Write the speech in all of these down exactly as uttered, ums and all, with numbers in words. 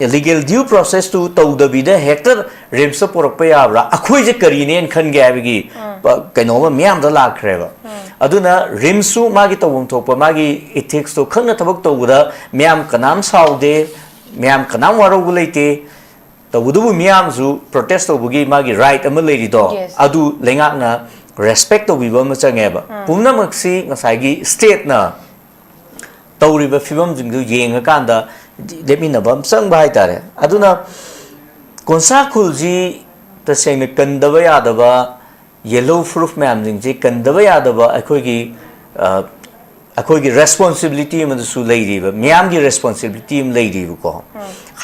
Legal Diu ꯄ꯭ꯔꯣꯁꯦꯁꯇꯨ ꯇꯧꯗꯕꯤꯗ ꯍꯦꯛꯇ ꯔꯤꯝꯁꯇ ꯄꯨꯔꯛꯄ ꯌꯥꯕ꯭ꯔꯥ, ꯑꯩꯈꯣꯏꯁꯦ ꯀꯔꯤꯅꯦꯅ ꯈꯟꯒꯦ ꯍꯥꯏꯕꯒꯤ ꯄ- ꯀꯩꯅꯣꯝꯃ ꯃꯤꯌꯥꯝꯗ ꯂꯥꯛꯈ꯭ꯔꯦꯕ꯫ ꯑꯗꯨꯅ ꯔꯤꯝꯁꯁꯨ ꯃꯥꯒꯤ ꯇꯧꯐꯝ ꯊꯣꯛꯄ ꯃꯥꯒꯤ ꯏꯊꯤꯛꯁꯇꯣ ꯈꯪꯅ ꯊꯕꯛ ꯇꯧꯕꯗ ꯃꯤꯌꯥꯝ ꯀꯅꯥꯝ ꯁꯥꯎꯗꯦ, ꯃꯤꯌꯥꯝ ꯀꯅꯥꯝ ꯋꯥꯔꯧꯕ ꯂꯩꯇꯦ꯫ ꯇꯧꯕꯇꯕꯨ ꯃꯤꯌꯥꯝꯁꯨ ꯄ꯭ꯔꯣꯇꯦꯁ ꯇꯧꯕꯒꯤ ꯃꯥꯒꯤ ꯔꯥꯏꯠ ꯑꯃ ꯂꯩꯔꯤꯗꯣ, Yes. ꯑꯗꯨ ꯂꯩꯉꯥꯛꯅ ꯔꯦꯁꯄꯦꯛ ꯇꯧꯕꯤꯕ ꯑꯃ ꯆꯪꯉꯦꯕ꯫ ꯄꯨꯝꯅꯃꯛꯁꯤ ꯉꯁꯥꯏꯒꯤ ꯁ꯭ꯇꯦꯠꯅ ꯇꯧꯔꯤꯕ ꯐꯤꯕꯝꯁꯤꯡꯗꯨ ꯌꯦꯡꯉꯀꯥꯟꯗ ꯂꯦꯞꯃꯤꯟꯅꯕ ꯑꯃ ꯆꯪꯕ ꯍꯥꯏꯇꯥꯔꯦ꯫ ꯑꯗꯨꯅ ꯀꯣꯟꯁꯥ ꯈꯨꯜꯁꯤ ꯇꯁꯦꯡꯅ ꯀꯟꯗꯕ ꯌꯥꯗꯕ, ꯌꯦꯜꯂꯣ ꯄ꯭ꯔꯨꯐ ꯃꯌꯥꯝꯁꯤꯡꯁꯤ ꯀꯟꯗꯕ ꯌꯥꯗꯕ ꯑꯩꯈꯣꯏꯒꯤ ꯑ, ꯑꯩꯈꯣꯏꯒꯤ ꯔꯦꯁꯄꯣꯟꯁꯤꯕꯤꯂꯤꯇꯤ ꯑꯃꯗꯁꯨ ꯂꯩꯔꯤꯕ, ꯃꯤꯌꯥꯝꯒꯤ ꯔꯦꯁꯄꯣꯟꯁꯤꯕꯤꯂꯤꯇꯤ ꯑꯃ ꯂꯩꯔꯤꯕꯀꯣ꯫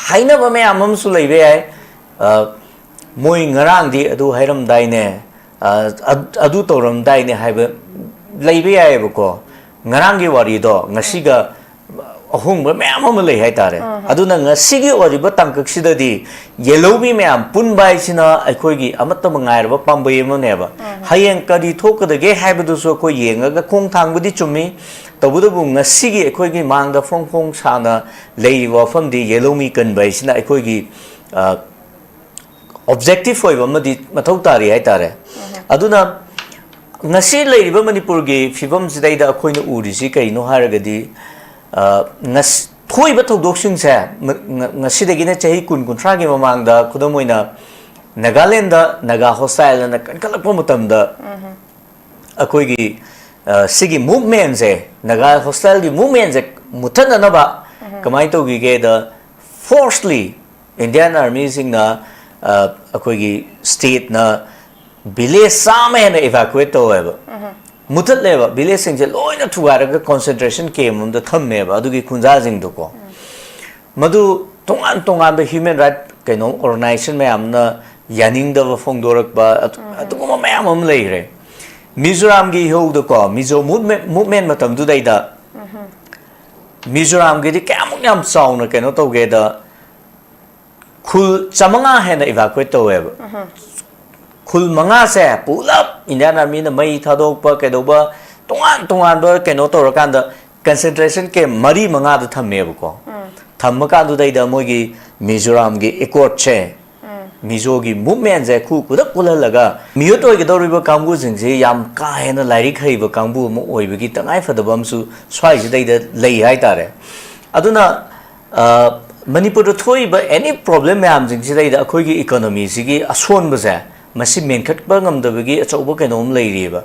ꯍꯥꯏꯅꯕ ꯃꯌꯥꯝ ꯑꯃꯁꯨ ꯂꯩꯕ ꯌꯥꯏ꯫ ꯑ, ꯃꯣꯏ ꯉꯔꯥꯡꯗꯤ ꯑꯗꯨ ꯍꯥꯏꯔꯝꯗꯥꯏꯅꯦ, ꯑ, ꯑ- ꯑꯗꯨ ꯇꯧꯔꯝꯗꯥꯏꯅꯦ ꯍꯥꯏꯕ ꯂꯩꯕ ꯌꯥꯏꯑꯕꯀꯣ꯫ ꯉꯔꯥꯡꯒꯤ ꯋꯥꯔꯤꯗꯣ ꯉꯁꯤꯒ ꯑꯍꯣꯡꯕ ꯃꯌꯥꯝ ꯑꯃ ꯂꯩ ꯍꯥꯏꯇꯥꯔꯦ꯫ ꯑꯗꯨꯅ ꯉꯁꯤꯒꯤ ꯑꯣꯏꯔꯤꯕ ꯇꯥꯡꯀꯛꯁꯤꯗꯗꯤ ꯌꯦꯜꯍꯧꯃꯤ ꯃꯌꯥꯝ ꯄꯨꯟꯕ ꯍꯥꯏꯁꯤꯅ ꯑꯩꯈꯣꯏꯒꯤ ꯑꯃꯠꯇ ꯉꯥꯏꯔꯕ ꯄꯥꯝꯕꯩ ꯑꯃꯅꯦꯕ꯫ ꯍꯌꯦꯡ ꯀꯔꯤ ꯊꯣꯛꯀꯗꯒꯦ ꯍꯥꯏꯕꯗꯨꯁꯨ ꯑꯩꯈꯣꯏ ꯌꯦꯡꯉꯒ ꯈꯣꯡ ꯊꯥꯡꯕꯗꯤ ꯆꯨꯝꯃꯤ꯫ ꯇꯧꯕꯇꯕꯨ ꯉꯁꯤꯒꯤ ꯑꯩꯈꯣꯏꯒꯤ ꯃꯥꯡꯗ ꯐꯣꯡ ꯐꯣꯡ ꯁꯥꯅ ꯂꯩꯔꯤꯕ ꯋꯥꯐꯝꯗꯤ ꯌꯦꯜꯍꯧꯃꯤ ꯀꯟꯕ ꯍꯥꯏꯁꯤꯅ ꯑꯩꯈꯣꯏꯒꯤ, ꯑ, ꯑꯣꯕꯖꯦꯛꯇꯤꯚ ꯑꯣꯏꯕ ꯑꯃꯗꯤ ꯃꯊꯧ ꯇꯥꯔꯤ ꯍꯥꯏꯇꯥꯔꯦ꯫ ꯑꯗꯨꯅ ꯉꯁꯤ ꯂꯩꯔꯤꯕ ꯃꯅꯤꯄꯨꯔꯒꯤ ꯐꯤꯕꯝꯁꯤꯗꯩꯗ ꯑꯩꯈꯣꯏꯅ ꯎꯔꯤꯁꯤ ꯀꯩꯅꯣ ꯍꯥꯏꯔꯒꯗꯤ, ꯑ, ꯉꯁ- ꯊꯣꯛꯏꯕ ꯊꯧꯗꯣꯛꯁꯤꯡꯁꯦ ꯃ- ꯉ- ꯉꯁꯤꯗꯒꯤꯅ ꯆꯍꯤ ꯀꯨꯟ ꯀꯨꯟꯊ꯭ꯔꯥꯒꯤ ꯃꯃꯥꯡꯗ ꯈꯨꯗꯝ ꯑꯣꯏꯅ ꯅꯥꯒꯥꯂꯦꯟꯗ ꯅꯥꯒꯥ ꯍꯣꯁꯇꯥꯏꯜ ꯑꯅ ꯀꯟꯈꯠꯂꯛꯄ ꯃꯇꯝꯗ ꯑꯩꯈꯣꯏꯒꯤ, ꯑ, ꯁꯤꯒꯤ ꯃꯨꯚꯃꯦꯟꯁꯦ, ꯅꯥꯒꯥ ꯍꯣꯁꯇꯥꯏꯜꯒꯤ ꯃꯨꯚꯃꯦꯟꯁꯦ ꯃꯨꯊꯠꯅꯅꯕ ꯀꯃꯥꯏꯅ ꯇꯧꯈꯤꯒꯦꯗ, ꯐꯣꯔꯁꯂꯤ ꯏꯟꯗꯤꯌꯥꯟ ꯑꯥꯔꯃꯤꯁꯤꯡꯅ, ꯑ, ꯑꯩꯈꯣꯏꯒꯤ ꯁ꯭ꯇꯦꯠꯅ ꯚꯤꯂꯦꯖ ꯆꯥꯝꯃ ꯍꯦꯟꯅ ꯏꯚꯥꯀꯨꯋꯦꯠ ꯇꯧꯋꯦꯕ꯫ ꯃꯨꯊꯠꯂꯦꯕ, ꯚꯤꯂꯦꯖꯁꯤꯡꯁꯦ ꯂꯣꯏꯅ ꯊꯨꯒꯥꯏꯔꯒ ꯀꯣꯟꯁꯦꯟꯇ꯭ꯔꯦꯁꯟ ꯀꯦꯝ ꯑꯃꯗ ꯊꯝꯃꯦꯕ ꯑꯗꯨꯒꯤ ꯈꯨꯟꯖꯥꯁꯤꯡꯗꯣꯀꯣ꯫ ꯃꯗꯨ ꯇꯣꯉꯥꯟ ꯇꯣꯉꯥꯟꯕ ꯍ꯭ꯌꯨꯃꯦꯟ ꯔꯥꯏꯠ ꯀꯩꯅꯣ ꯑꯣꯔꯒꯅꯥꯏꯖꯦꯁꯟ ꯃꯌꯥꯝꯅ ꯌꯥꯅꯤꯡꯗꯕ ꯐꯣꯡꯗꯣꯔꯛꯄ ꯑꯗꯨ- ꯑꯗꯨꯒꯨꯝꯕ ꯃꯌꯥꯝ ꯑꯃ ꯂꯩꯈ꯭ꯔꯦ꯫ ꯃꯤꯖꯣꯔꯥꯝꯒꯤ ꯏꯍꯧꯗꯀꯣ, ꯃꯤꯖꯣ ꯃꯨꯚꯃꯦꯟ ꯃꯨꯚꯃꯦꯟ ꯃꯇꯝꯗꯨꯗꯩꯗ ꯃꯤꯖꯣꯔꯥꯝꯒꯤꯗꯤ ꯀꯌꯥꯃꯨꯛ ꯌꯥꯝ ꯆꯥꯎꯅ ꯀꯩꯅꯣ ꯇꯧꯒꯦꯗ, ꯈꯨꯜ ꯆꯥꯃꯉꯥ ꯍꯦꯟꯅ ꯏꯚꯥꯀꯨꯋꯦꯠ ꯇꯧꯋꯦꯕ꯫ ꯈꯨꯜ ꯃꯉꯥꯁꯦ ꯄꯨꯂꯞ ꯏꯟꯗꯤꯌꯥꯟ ꯑꯥꯔꯃꯤꯅ ꯃꯩ ꯊꯥꯗꯣꯛꯄ ꯀꯩꯗꯧꯕ ꯇꯣꯉꯥꯟ ꯇꯣꯉꯥꯟꯕ ꯀꯩꯅꯣ ꯇꯧꯔꯀꯥꯟꯗ ꯀꯟꯁꯦꯟꯇ꯭ꯔꯦꯁꯟ ꯀꯦꯝ ꯃꯔꯤ ꯃꯉꯥꯗ ꯊꯝꯃꯦꯕꯀꯣ꯫ ꯊꯝꯃꯀꯥꯟꯗꯨꯗꯩꯗ ꯃꯣꯏꯒꯤ ꯃꯤꯖꯣꯔꯥꯝꯒꯤ ꯑꯦꯀꯣꯔꯗꯁꯦ, ꯃꯤꯖꯣꯒꯤ ꯃꯨꯞꯃꯦꯟꯁꯦ ꯈꯨ ꯈꯨꯗꯛ ꯄꯨꯜꯍꯜꯂꯒ ꯃꯤꯍꯨꯠ ꯑꯣꯏꯒꯗꯧꯔꯤꯕ ꯀꯥꯡꯕꯨꯁꯤꯡꯁꯤ ꯌꯥꯝ ꯀꯥ ꯍꯦꯟꯅ ꯂꯥꯏꯔꯤꯛ ꯍꯩꯕ ꯀꯥꯡꯕꯨ ꯑꯃ ꯑꯣꯏꯕꯒꯤ ꯇꯉꯥꯏ ꯐꯗꯕ ꯑꯃꯁꯨ ꯁ꯭ꯋꯥꯏꯁꯤꯗꯩꯗ ꯂꯩ ꯍꯥꯏꯇꯥꯔꯦ꯫ ꯑꯗꯨꯅ, ꯑ, ꯃꯅꯤꯄꯨꯔꯗ ꯊꯣꯛꯏꯕ ꯑꯦꯅꯤ ꯄ꯭ꯔꯣꯕ꯭ꯂꯦꯝ ꯃꯌꯥꯝꯁꯤꯡꯁꯤꯗꯩꯗ ꯑꯩꯈꯣꯏꯒꯤ ꯏꯀꯣꯅꯣꯃꯤꯁꯤꯒꯤ ꯑꯁꯣꯟꯕꯁꯦ, ꯃꯁꯤ ꯃꯦꯟꯈꯠꯄ ꯉꯝꯗꯕꯒꯤ ꯑꯆꯧꯕ ꯀꯩꯅꯣꯝ ꯂꯩꯔꯤꯑꯕ꯫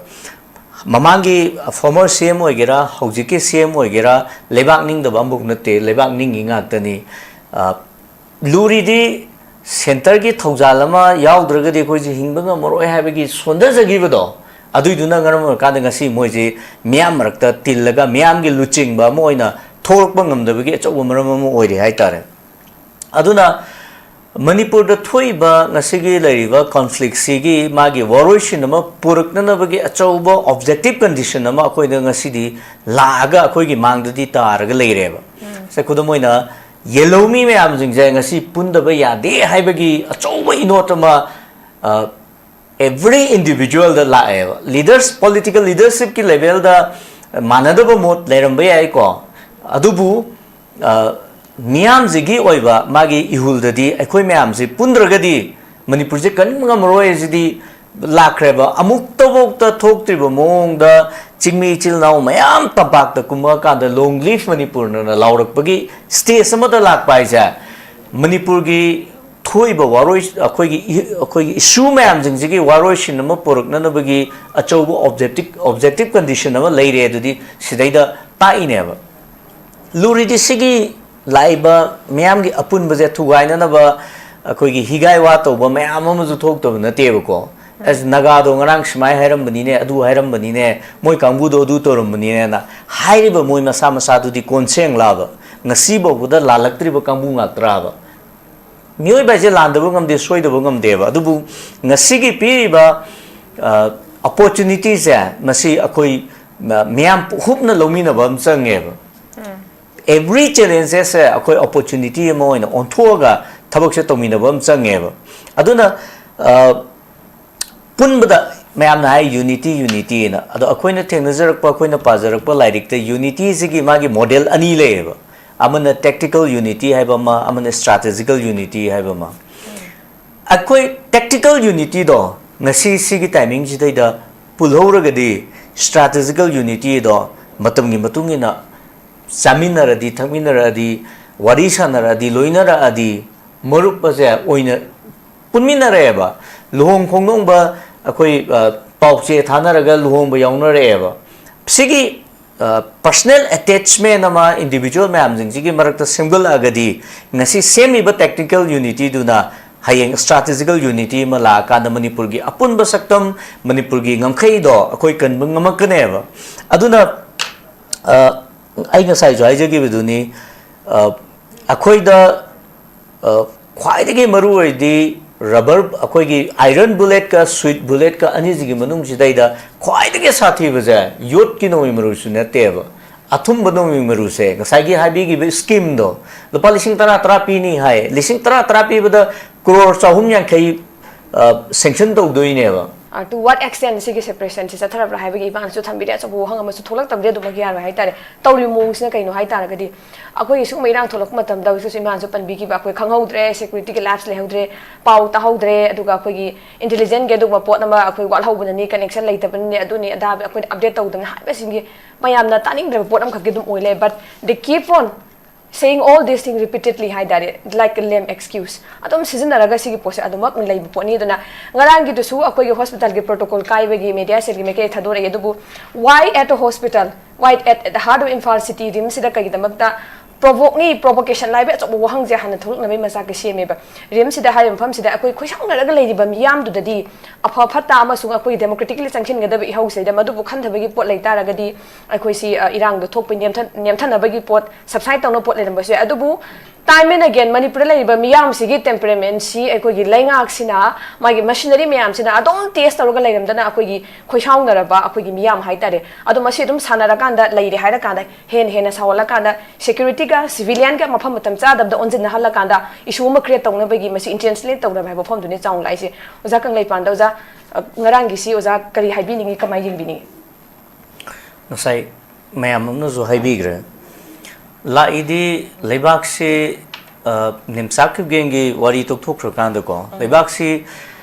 ꯃꯃꯥꯡꯒꯤ ꯐꯣꯔꯃꯔ ꯁꯤ ꯑꯦꯝ ꯑꯣꯏꯒꯦꯔꯥ, ꯍꯧꯖꯤꯛꯀꯤ ꯁꯤ ꯑꯦꯝ ꯑꯣꯏꯒꯦꯔꯥ, ꯂꯩꯕꯥꯛ ꯅꯤꯡꯗꯕ ꯑꯃꯐꯥꯎ ꯅꯠꯇꯦ, ꯂꯩꯕꯥꯛ ꯅꯤꯡꯉꯤ ꯉꯥꯛꯇꯅꯤ꯫ ꯑ, ꯂꯨꯔꯤꯗꯤ ꯁꯦꯟꯇꯔꯒꯤ ꯊꯧꯖꯥꯜ ꯑꯃ ꯌꯥꯎꯗ꯭ꯔꯒꯗꯤ ꯑꯩꯈꯣꯏꯁꯦ ꯍꯤꯡꯕ ꯉꯝꯃꯔꯣꯏ ꯍꯥꯏꯕꯒꯤ ꯁꯣꯟꯊꯖꯈꯤꯕꯗꯣ, ꯑꯗꯨꯏꯗꯨꯅ ꯃꯔꯝ ꯑꯣꯏꯔꯀꯥꯟꯗ ꯉꯁꯤ ꯃꯣꯏꯁꯤ ꯃꯤꯌꯥꯝ ꯃꯔꯛꯇ ꯇꯤꯜꯂꯒ ꯃꯤꯌꯥꯝꯒꯤ ꯂꯨꯆꯤꯡꯕ ꯑꯃ ꯑꯣꯏꯅ ꯊꯣꯛꯂꯛꯄ ꯉꯝꯗꯕꯒꯤ ꯑꯆꯧꯕ ꯃꯔꯝ ꯑꯃ ꯑꯣꯏꯔꯤ ꯍꯥꯏꯇꯥꯔꯦ꯫ ꯑꯗꯨꯅ ꯃꯅꯤꯄꯨꯔꯗ ꯊꯣꯛꯏꯕ ꯉꯁꯤꯒꯤ ꯂꯩꯔꯤꯕ ꯀꯣꯟꯐ꯭ꯂꯤꯛꯁꯤꯒꯤ ꯃꯥꯒꯤ ꯋꯥꯔꯣꯏꯁꯤꯟ ꯑꯃ ꯄꯨꯔꯛꯅꯅꯕꯒꯤ ꯑꯆꯧꯕ ꯑꯣꯕꯖꯦꯛꯇꯤꯞ ꯀꯟꯗꯤꯁꯟ ꯑꯃ ꯑꯩꯈꯣꯏꯗ ꯉꯁꯤꯗꯤ ꯂꯥꯛꯑꯒ ꯑꯩꯈꯣꯏꯒꯤ ꯃꯥꯡꯗꯗꯤ ꯇꯥꯔꯒ ꯂꯩꯔꯦꯕ꯫ ꯁꯦ, ꯈꯨꯗꯝ ꯑꯣꯏꯅ, ꯌꯦꯜꯍꯧꯃꯤ ꯃꯌꯥꯝꯁꯤꯡꯁꯦ ꯉꯁꯤ ꯄꯨꯟꯗꯕ ꯌꯥꯗꯦ ꯍꯥꯏꯕꯒꯤ ꯑꯆꯧꯕ ꯏꯅꯣꯠ ꯑꯃ, ꯑ, ꯑꯦꯚ꯭ꯔꯤ ꯏꯟꯗꯤꯚꯤꯖꯨꯋꯦꯜꯗ ꯂꯥꯛꯑꯦꯕ꯫ ꯂꯤꯗꯔꯁ, ꯄꯣꯂꯤꯇꯤꯀꯦꯜ ꯂꯤꯗꯔꯁꯤꯞꯀꯤ ꯂꯦꯚꯦꯜꯗ ꯃꯥꯟꯅꯗꯕ ꯃꯣꯠ ꯂꯩꯔꯝꯕ ꯌꯥꯏꯀꯣ, ꯑꯗꯨꯕꯨ, ꯑ, ꯃꯤꯌꯥꯝꯁꯤꯒꯤ ꯑꯣꯏꯕ ꯃꯥꯒꯤ ꯏꯍꯨꯜꯗꯗꯤ ꯑꯩꯈꯣꯏ ꯃꯌꯥꯝꯁꯤ ꯄꯨꯟꯗ꯭ꯔꯒꯗꯤ ꯃꯅꯤꯄꯨꯔꯁꯦ ꯀꯟꯕ ꯉꯝꯃꯔꯣꯏ ꯍꯥꯏꯁꯤꯗꯤ ꯂꯥꯛꯈ꯭ꯔꯦꯕ꯫ ꯑꯃꯨꯛꯇꯐꯥꯎꯇ ꯊꯣꯛꯇ꯭ꯔꯤꯕ ꯃꯑꯣꯡꯗ ꯆꯤꯡꯃꯤ ꯏꯆꯤꯜ ꯏꯅꯥꯎ ꯃꯌꯥꯝ ꯇꯝꯄꯥꯛꯇ ꯀꯨꯝꯃꯛꯑꯀꯥꯟꯗ "Long live Manipur" ꯅ ꯂꯥꯎꯔꯛꯄꯒꯤ ꯁ꯭ꯇꯦꯖ ꯑꯃꯗ ꯂꯥꯛꯄ ꯍꯥꯏꯁꯦ, ꯃꯅꯤꯄꯨꯔꯒꯤ ꯊꯣꯛꯏꯕ ꯋꯥꯔꯣꯏ, ꯑꯩꯈꯣꯏꯒꯤ ꯏ-, ꯑꯩꯈꯣꯏꯒꯤ ꯏꯁꯨ ꯃꯌꯥꯝꯁꯤꯡꯁꯤꯒꯤ ꯋꯥꯔꯣꯏꯁꯤꯟ ꯑꯃ ꯄꯨꯔꯛꯅꯅꯕꯒꯤ ꯑꯆꯧꯕ ꯑꯣꯕꯖꯦꯛꯇꯤꯞ, ꯑꯣꯕꯖꯦꯛꯇꯤꯞ ꯀꯟꯗꯤꯁꯟ ꯑꯃ ꯂꯩꯔꯦ ꯑꯗꯨꯗꯤ ꯁꯤꯗꯩꯗ ꯇꯥꯛꯏꯅꯦꯕ꯫ ꯂꯨꯔꯤꯗꯤ ꯁꯤꯒꯤ ꯂꯥꯛꯏꯕ ꯃꯤꯌꯥꯝꯒꯤ ꯑꯄꯨꯟꯕꯁꯦ ꯊꯨꯒꯥꯏꯅꯅꯕ ꯑꯩꯈꯣꯏꯒꯤ ꯍꯤꯒꯥꯏ ꯋꯥ ꯇꯧꯕ ꯃꯌꯥꯝ ꯑꯃꯁꯨ ꯊꯣꯛꯇꯕ ꯅꯠꯇꯦꯕꯀꯣ꯫ "ꯑꯁ, ꯅꯒꯥꯗꯣ ꯉꯔꯥꯡ ꯁꯨꯃꯥꯏꯅ ꯍꯥꯏꯔꯝꯕꯅꯤꯅꯦ, ꯑꯗꯨ ꯍꯥꯏꯔꯝꯕꯅꯤꯅꯦ, ꯃꯣꯏ ꯀꯥꯡꯕꯨꯗꯣ ꯑꯗꯨ ꯇꯧꯔꯝꯕꯅꯤꯅꯦꯅ" ꯍꯥꯏꯔꯤꯕ ꯃꯣꯏ ꯃꯁꯥ ꯃꯁꯥꯗꯨꯗꯤ ꯀꯣꯟꯁꯦꯡꯂꯥꯕ? ꯉꯁꯤꯐꯥꯎꯕꯗ ꯂꯥꯜꯂꯛꯇ꯭ꯔꯤꯕ ꯀꯥꯡꯕꯨ ꯉꯥꯛꯇ꯭ꯔꯥꯕ? ꯃꯤꯑꯣꯏꯕ ꯍꯥꯏꯁꯦ ꯂꯥꯟꯗꯕ ꯉꯝꯗꯦ, ꯁꯣꯏꯗꯕ ꯉꯝꯗꯦꯕ꯫ ꯑꯗꯨꯕꯨ ꯉꯁꯤꯒꯤ ꯄꯤꯔꯤꯕ, ꯑ, ꯑꯣꯄꯣꯔꯆꯨꯅꯤꯇꯤꯁꯦ, ꯃꯁꯤ ꯑꯩꯈꯣꯏ, ꯑ, ꯃꯤꯌꯥꯝ ꯍꯨꯞꯅ ꯂꯧꯃꯤꯟꯅꯕ ꯑꯃ ꯆꯪꯉꯦꯕ꯫ ꯑꯦꯚ꯭ꯔꯤ ꯆꯦꯂꯦꯟꯖꯦꯁꯁꯦ ꯑꯩꯈꯣꯏ ꯑꯣꯄꯣꯔꯆꯨꯅꯤꯇꯤ ꯑꯃ ꯑꯣꯏꯅ ꯑꯣꯟꯊꯣꯛꯑꯒ ꯊꯕꯛꯁꯦ ꯇꯧꯃꯤꯟꯅꯕ ꯑꯃ ꯆꯪꯉꯦꯕ꯫ ꯑꯗꯨꯅ, ꯑ, ꯄꯨꯟꯕꯗ ꯃꯌꯥꯝꯅ ꯍꯥꯏ "ꯌꯨꯅꯤꯇꯤ, ꯌꯨꯅꯤꯇꯤꯅ"꯫ ꯑꯗꯣ ꯑꯩꯈꯣꯏꯅ ꯊꯦꯡꯅꯖꯔꯛꯄ, ꯑꯩꯈꯣꯏꯅ ꯄꯥꯖꯔꯛꯄ ꯂꯥꯏꯔꯤꯛꯇ ꯌꯨꯅꯤꯇꯤꯁꯤꯒꯤ ꯃꯥꯒꯤ ꯃꯣꯗꯦꯜ ꯑꯅꯤ ꯂꯩꯌꯦꯕ꯫ ꯑꯃꯅ tactical unity ꯍꯥꯏꯕ ꯑꯃ, ꯑꯃꯅ strategical unity ꯍꯥꯏꯕ ꯑꯃ꯫ ꯑꯩꯈꯣꯏ tactical unityꯗꯣ ꯉꯁꯤ ꯁꯤꯒꯤ timingꯁꯤꯗꯩꯗ ꯄꯨꯜꯍꯧꯔꯒꯗꯤ, strategical unityꯗꯣ ꯃꯇꯝꯒꯤ ꯃꯇꯨꯡ ꯏꯟꯅ ꯆꯥꯃꯤꯟꯅꯔꯗꯤ, ꯊꯛꯃꯤꯟꯅꯔꯛꯑꯗꯤ, ꯋꯥꯔꯤ ꯁꯥꯟꯅꯔꯛꯑꯗꯤ, ꯂꯣꯏꯅꯔꯛꯑꯗꯤ, ꯃꯔꯨꯞ ꯑꯁꯦ ꯑꯣꯏꯅ ꯄꯨꯟꯃꯤꯟꯅꯔꯛꯑꯦꯕ꯫ ꯂꯨꯍꯣꯡ ꯈꯣꯡꯗꯣꯡꯕ ꯑꯩꯈꯣꯏ, ꯑ, ꯄꯥꯎꯆꯦ ꯊꯥꯅꯔꯒ ꯂꯨꯍꯣꯡꯕ ꯌꯥꯎꯅꯔꯛꯑꯦꯕ꯫ ꯁꯤꯒꯤ, ꯑ, personal attachment ꯑꯃ individual ꯃꯌꯥꯝꯁꯤꯡꯁꯤꯒꯤ ꯃꯔꯛꯇ ꯁꯦꯝꯒꯠꯂꯛꯑꯒꯗꯤ, ꯉꯁꯤ ꯁꯦꯝꯃꯤꯕ tactical unityꯗꯨꯅ ꯍꯌꯦꯡ strategical unity ꯑꯃ ꯂꯥꯛꯑꯀꯥꯟꯗ ꯃꯅꯤꯄꯨꯔꯒꯤ ꯑꯄꯨꯟꯕ ꯁꯛꯇꯝ, ꯃꯅꯤꯄꯨꯔꯒꯤ ꯉꯝꯈꯩꯗꯣ ꯑꯩꯈꯣꯏ ꯀꯟꯕ ꯉꯝꯃꯛꯀꯅꯦꯕ꯫ ꯑꯗꯨꯅ, ꯑ, ꯑꯩ ꯉꯁꯥꯏꯁꯨ ꯍꯥꯏꯖꯈꯤꯕꯗꯨꯅꯤ, ꯑ, ꯑꯩꯈꯣꯏꯗ, ꯑ, ꯈ꯭ꯋꯥꯏꯗꯒꯤ ꯃꯔꯨ ꯑꯣꯏꯔꯤꯗꯤ rubber, ꯑꯩꯈꯣꯏꯒꯤ iron bulletꯀ sweet bulletꯀ ꯑꯅꯤꯁꯤꯒꯤ ꯃꯅꯨꯡꯁꯤꯗꯩꯗ ꯈ꯭ꯋꯥꯏꯗꯒꯤ ꯁꯥꯊꯤꯕꯁꯦ ꯌꯣꯠꯀꯤ ꯅꯣꯡꯃꯩ ꯃꯔꯨꯁꯨ ꯅꯠꯇꯦꯕ꯫ ꯑꯊꯨꯝꯕ ꯅꯣꯡꯃꯩ ꯃꯔꯨꯁꯦ, ꯉꯁꯥꯏꯒꯤ ꯍꯥꯏꯕꯤꯈꯤꯕ schemeꯗꯣ, ꯂꯨꯄꯥ ꯂꯤꯁꯤꯡ ꯇꯔꯥ ꯇꯔꯥ ꯄꯤꯅꯤ ꯍꯥꯏ, ꯂꯤꯁꯤꯡ ꯇꯔꯥ ꯇꯔꯥ ꯄꯤꯕꯗ ꯀ꯭ꯔꯣꯔ ꯆꯍꯨꯝ ꯌꯥꯡꯈꯩ, ꯑ, sanction ꯇꯧꯗꯣꯏꯅꯦꯕ꯫ ꯑ, to what extent ꯁꯤꯒꯤ separationꯁꯤ ꯆꯠꯊꯔꯕ꯭ꯔꯥ ꯍꯥꯏꯕꯒꯤ ꯏꯕꯥꯅꯁꯨ ꯊꯝꯕꯤꯔꯦ꯫ ꯑꯆꯧꯕ ꯋꯥꯍꯪ ꯑꯃꯁꯨ ꯊꯣꯛꯂꯛꯇꯕꯗꯤ ꯑꯗꯨꯃꯛ ꯌꯥꯔꯣꯏ ꯍꯥꯏꯇꯥꯔꯦ꯫ ꯇꯧꯔꯤꯕ ꯃꯑꯣꯡꯁꯤꯅ ꯀꯩꯅꯣ ꯍꯥꯏ ꯇꯥꯔꯒꯗꯤ, ꯑꯩꯈꯣꯏꯒꯤ ꯁꯤꯒꯨꯝꯕ ꯏꯔꯥꯡ ꯊꯣꯛꯂꯛꯄ ꯃꯇꯝꯗ ꯍꯧꯖꯤꯛꯁꯨ ꯏꯃꯥꯅꯁꯨ ꯄꯟꯕꯤꯈꯤꯕ, ꯑꯩꯈꯣꯏ ꯈꯪꯍꯧꯗ꯭ꯔꯦ, securityꯒꯤ lapse ꯂꯩꯍꯧꯗ꯭ꯔꯦ, ꯄꯥꯎ ꯇꯥꯍꯧꯗ꯭ꯔꯦ, ꯑꯗꯨꯒ ꯑꯩꯈꯣꯏꯒꯤ intelligentꯒꯤ ꯑꯗꯨꯒꯨꯝꯕ ꯄꯣꯠ ꯑꯃ ꯑꯩꯈꯣꯏ ꯋꯥꯠꯍꯧꯕꯅꯅꯤ, connection ꯂꯩꯇꯕꯅꯅꯤ, ꯑꯗꯨꯅꯤ ꯑꯗꯥ ꯑꯩꯈꯣꯏꯅ update ꯇꯧꯗꯅ ꯍꯥꯏꯕꯁꯤꯡꯒꯤ ꯃꯌꯥꯝꯅ ꯇꯥꯅꯤꯡꯗ꯭ꯔꯕ ꯄꯣꯠ ꯑꯃꯈꯛꯇꯤ ꯑꯗꯨꯝ ꯑꯣꯏ ꯂꯩ꯫ But they keep on saying all these things repeatedly ꯍꯥꯏ ꯇꯥꯔꯦ, like a lame excuse꯫ ꯑꯗꯨꯝ ꯁꯤꯖꯤꯟꯅꯔꯒ ꯁꯤꯒꯤ ꯄꯣꯠꯁꯦ ꯑꯗꯨꯃꯛ ꯂꯩꯕ ꯄꯣꯠꯅꯤ꯫ ꯑꯗꯨꯅ ꯉꯔꯥꯡꯒꯤꯗꯨꯁꯨ ꯑꯩꯈꯣꯏꯒꯤ hospitalꯒꯤ protocolꯒꯤ ꯃꯦꯗꯤꯌꯥ ꯁꯦꯜꯒꯤ ꯃꯥꯏꯀꯩ ꯊꯥꯗꯣꯔꯛꯑꯦ꯫ ꯑꯗꯨꯕꯨ why at a hospital? Why at, at the heart of Imphal city, RIMSꯁꯤꯗ ꯀꯩꯒꯤꯗꯃꯛꯇ provokeꯅꯤ, provocation ꯍꯥꯏꯕ ꯑꯆꯧꯕ ꯋꯥꯍꯪꯁꯦ ꯍꯥꯟꯅ ꯊꯣꯛꯂꯛꯅꯕꯒꯤ ꯃꯆꯥꯛꯁꯦ ꯁꯦꯝꯃꯦꯕ꯫ RIMSꯁꯤꯗ ꯍꯥꯏꯔꯤꯕ ꯃꯐꯝꯁꯤꯗ ꯑꯩꯈꯣꯏ ꯈꯣꯏꯁꯥꯎꯅꯔꯒ ꯂꯩꯔꯤꯕ ꯃꯤꯌꯥꯝꯗꯨꯗꯗꯤ ꯑꯐ ꯐꯠꯇ ꯑꯃꯁꯨꯡ ꯑꯩꯈꯣꯏꯒꯤ democratically ꯆꯪꯁꯤꯟꯒꯗꯕ ꯏꯍꯧꯁꯤꯗ ꯃꯗꯨꯕꯨ ꯈꯟꯊꯕꯒꯤ ꯄꯣꯠ ꯂꯩ ꯇꯥꯔꯒꯗꯤ, ꯑꯩꯈꯣꯏꯁꯤ, ꯑ, ꯏꯔꯥꯡꯗꯣ ꯊꯣꯛꯄ ꯅꯦꯝꯊ-, ꯅꯦꯝꯊꯅꯕꯒꯤ ꯄꯣꯠ, subside ꯇꯧꯅꯕ ꯄꯣꯠ ꯂꯩꯔꯝꯕꯁꯨ ꯌꯥꯏ꯫ ꯑꯗꯨꯕꯨ time and again ꯃꯅꯤꯄꯨꯔꯗ ꯂꯩꯔꯤꯕ ꯃꯤꯌꯥꯝꯁꯤꯒꯤ temperamentꯁꯤ ꯑꯩꯈꯣꯏꯒꯤ ꯂꯩꯉꯥꯛꯁꯤꯅ ꯃꯥꯒꯤ machinery ꯃꯌꯥꯝꯁꯤꯅ ꯑꯗꯨꯝ test ꯇꯧꯔꯒ ꯂꯩꯔꯝꯗꯅ ꯑꯩꯈꯣꯏꯒꯤ ꯈꯣꯏꯁꯥꯎꯅꯔꯕ ꯑꯩꯈꯣꯏꯒꯤ ꯃꯤꯌꯥꯝ ꯍꯥꯏ ꯇꯥꯔꯦ꯫ ꯑꯗꯣ ꯃꯁꯤ ꯑꯗꯨꯝ ꯁꯥꯟꯅꯔꯀꯥꯟꯗ ꯂꯩꯔꯦ ꯍꯥꯏꯔꯀꯥꯟꯗ ꯍꯦꯟꯅ ꯍꯦꯟꯅ ꯁꯥꯎꯍꯜꯂꯀꯥꯟꯗ securityꯒ civilianꯒ ꯃꯐꯝ ꯃꯇꯝ ꯆꯥꯗꯕꯗ ꯑꯣꯟꯁꯤꯟꯅꯍꯜꯂꯀꯥꯟꯗ issue ꯑꯃ create ꯇꯧꯅꯕꯒꯤ ꯃꯁꯤ intentionally ꯇꯧꯅꯕ ꯍꯥꯏꯕ ꯋꯥꯐꯝꯗꯨꯅꯤ ꯆꯥꯎꯅ ꯂꯥꯛꯏꯁꯦ꯫ ꯑꯣꯖꯥ ꯀꯪꯂꯩꯄꯥꯟꯗ, ꯑꯣꯖꯥ, ꯑ, ꯉꯔꯥꯡꯒꯤꯁꯤ ꯑꯣꯖꯥ ꯀꯔꯤ ꯍꯥꯏꯕꯤꯅꯤꯡꯉꯤ, ꯀꯃꯥꯏꯅ ꯌꯦꯡꯕꯤꯅꯤꯡꯉꯤ? ꯉꯁꯥꯏ ꯃꯌꯥꯝ ꯑꯃꯅꯁꯨ ꯍꯥꯏꯕꯤꯈ꯭ꯔꯦ꯫ ꯂꯥꯛꯏꯗꯤ ꯂꯩꯕꯥꯛꯁꯤ, ꯑ, ꯅꯤꯝꯆꯥꯛ ꯀꯤꯞꯒꯦꯡꯒꯤ ꯋꯥꯔꯤ ꯇꯣꯛꯊꯣꯛꯈ꯭ꯔꯀꯥꯟꯗꯀꯣ, ꯎꯝ꯫ ꯂꯩꯕꯥꯛꯁꯤ,